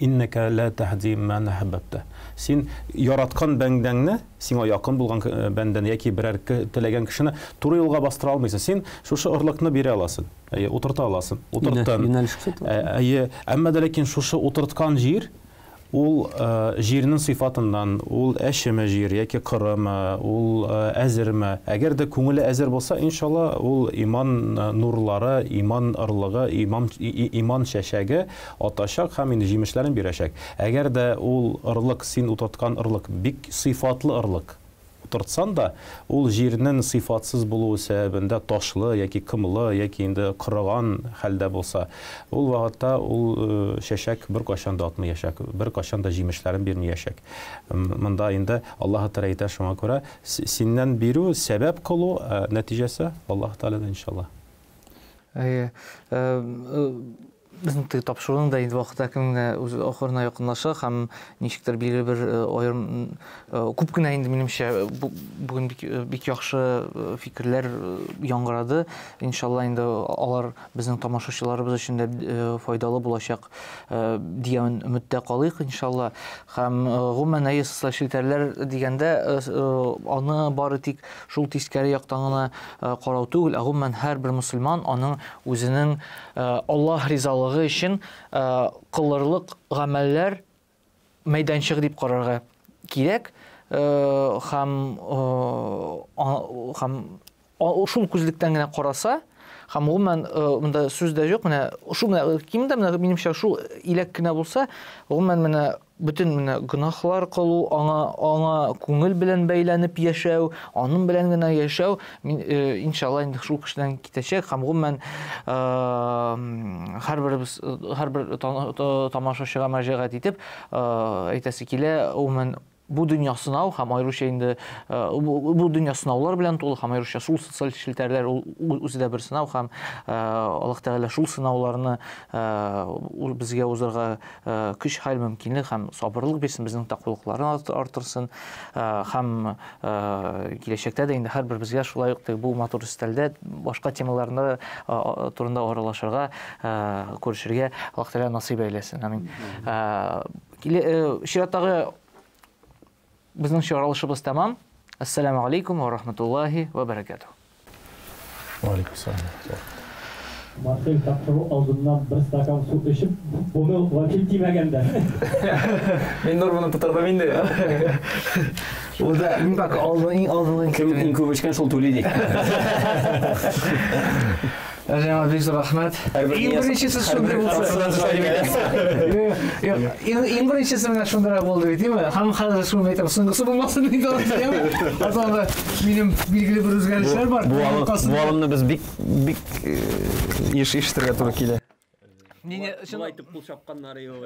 Иннәкә ла тәһди ман әхбәбтә. Син яраткан бәндәңне, сиңа якын булган бәндәне яки берәр теләгән кешене туры юлга бастыра алмыйсың. Син шушы орлыкны бирә аласың. Әйе, утырта аласың. Утырттың. Юнәлеш күрсәтә. Әйе, әмма дә ләкин шушы утырткан җир Ул җирнең сыйфатыннан, ул әчеме җир яки корымы, ул әзерме. Әгәр дә күңеле әзер булса, иншалла, ул иман нурлары, иман орлыгы, иман, иман чәчәге атачак һәм инде җимешләрен бирәчәк. Әгәр дә ул орлык, син утырткан орлык бик сыйфатлы орлык, Утыртсан да, ул җирнен сыйфатсыз булуы сәбәбендә ташлы яки комлы яки инде корыган хәлдә булса, ул вакытта ул чәчәк беркайчан да атмыячак, беркайчан да җимешләрен бирмиячәк. Монда инде Аллаһы Тәгалә әйтә, шуңа күрә синнән бирү, сәбәп кылу, ә нәтиҗәсе Аллаһы Тәгаләдән, иншалла. Әйе. Безнең теге тапшыруның да инде вакыты әкрен генә үз ахырына якынлаша һәм ничектер билгеле бер аерым күп кенә инде минемчә бүген бик, бик яхшы фикерләр яңгырады. Иншалла инде алар безнең тамашачыларыбыз өчен дә файдалы булачак дигән өметтә калыйк иншалла. Һәм гомумән әйе социаль челтәрләр дигәндә аны бары тик шул тискәре яктан гына карау түгел, ә гомумән һәрбер мөселман аның үзенең Аллаһ ризалыгы өчен кылырлык гамәлләр мәйданчыгы дип карарга кирәк һәм һәм шул күзлектән генә караса, һәм гомумән монда сүз дә юк, менә шул менә кимендә менә минемчә шул иләк кенә булса, гомумән менә Бөтен менә гөнаһлар кылу, аңа аңа күңел белән бәйләнеп яшәү, аның белән генә яшәү, мин иншалла инде шул кешедән китәчәк һәм гомумән һәрберебез һәрбер тамашачыга мөрәҗәгать итеп әйтәсе килә, гомумән бу дөнья сынау һәм аеруча инде бу дөнья сынаулар белән тулы һәм аеруча шул социаль челтәрләр ул үзе дә бер сынау һәм Аллаһ Тәгалә шул сынауларны безгә узарга көч, хәл, мөмкинлек һәм сабырлык бирсен, безнең тәкъвалыкларны арттырсын һәм киләчәктә дә инде һәрберебезгә шулай ук бу матур өстәлдә башка темаларны турында аралашырга, күрешергә Аллаһ Тәгалә насыйп әйләсен. Амин. Чираттагы безнең чыгарылышыбыз тәмам. Ассаламу алейкум ва рахматуллахи ва баракатух. Ва алейкум ассалам. Марсель тапшыру алдыннан бер стакан су эчеп, буны вообще тимәгән дә. Мин норманы тутырдым инде. Ул да мин пока алдын, иң алдынгы Кем иң күп эчкән, шул түли ди. Җәмәгать, бик зур рәхмәт. Иң беренчесе шундый булса. Юк, иң беренчесе менә шундыйрак булды бит, димме? Һәм хәзер шуны әйтәм, соңгысы булмасын дип әйтәм. Азанда минем билгеле бер үзгәрешләр бар. Бу алымны без бик бик еш ишетергә туры килә. Мине чын итеп кул чапканнары юк.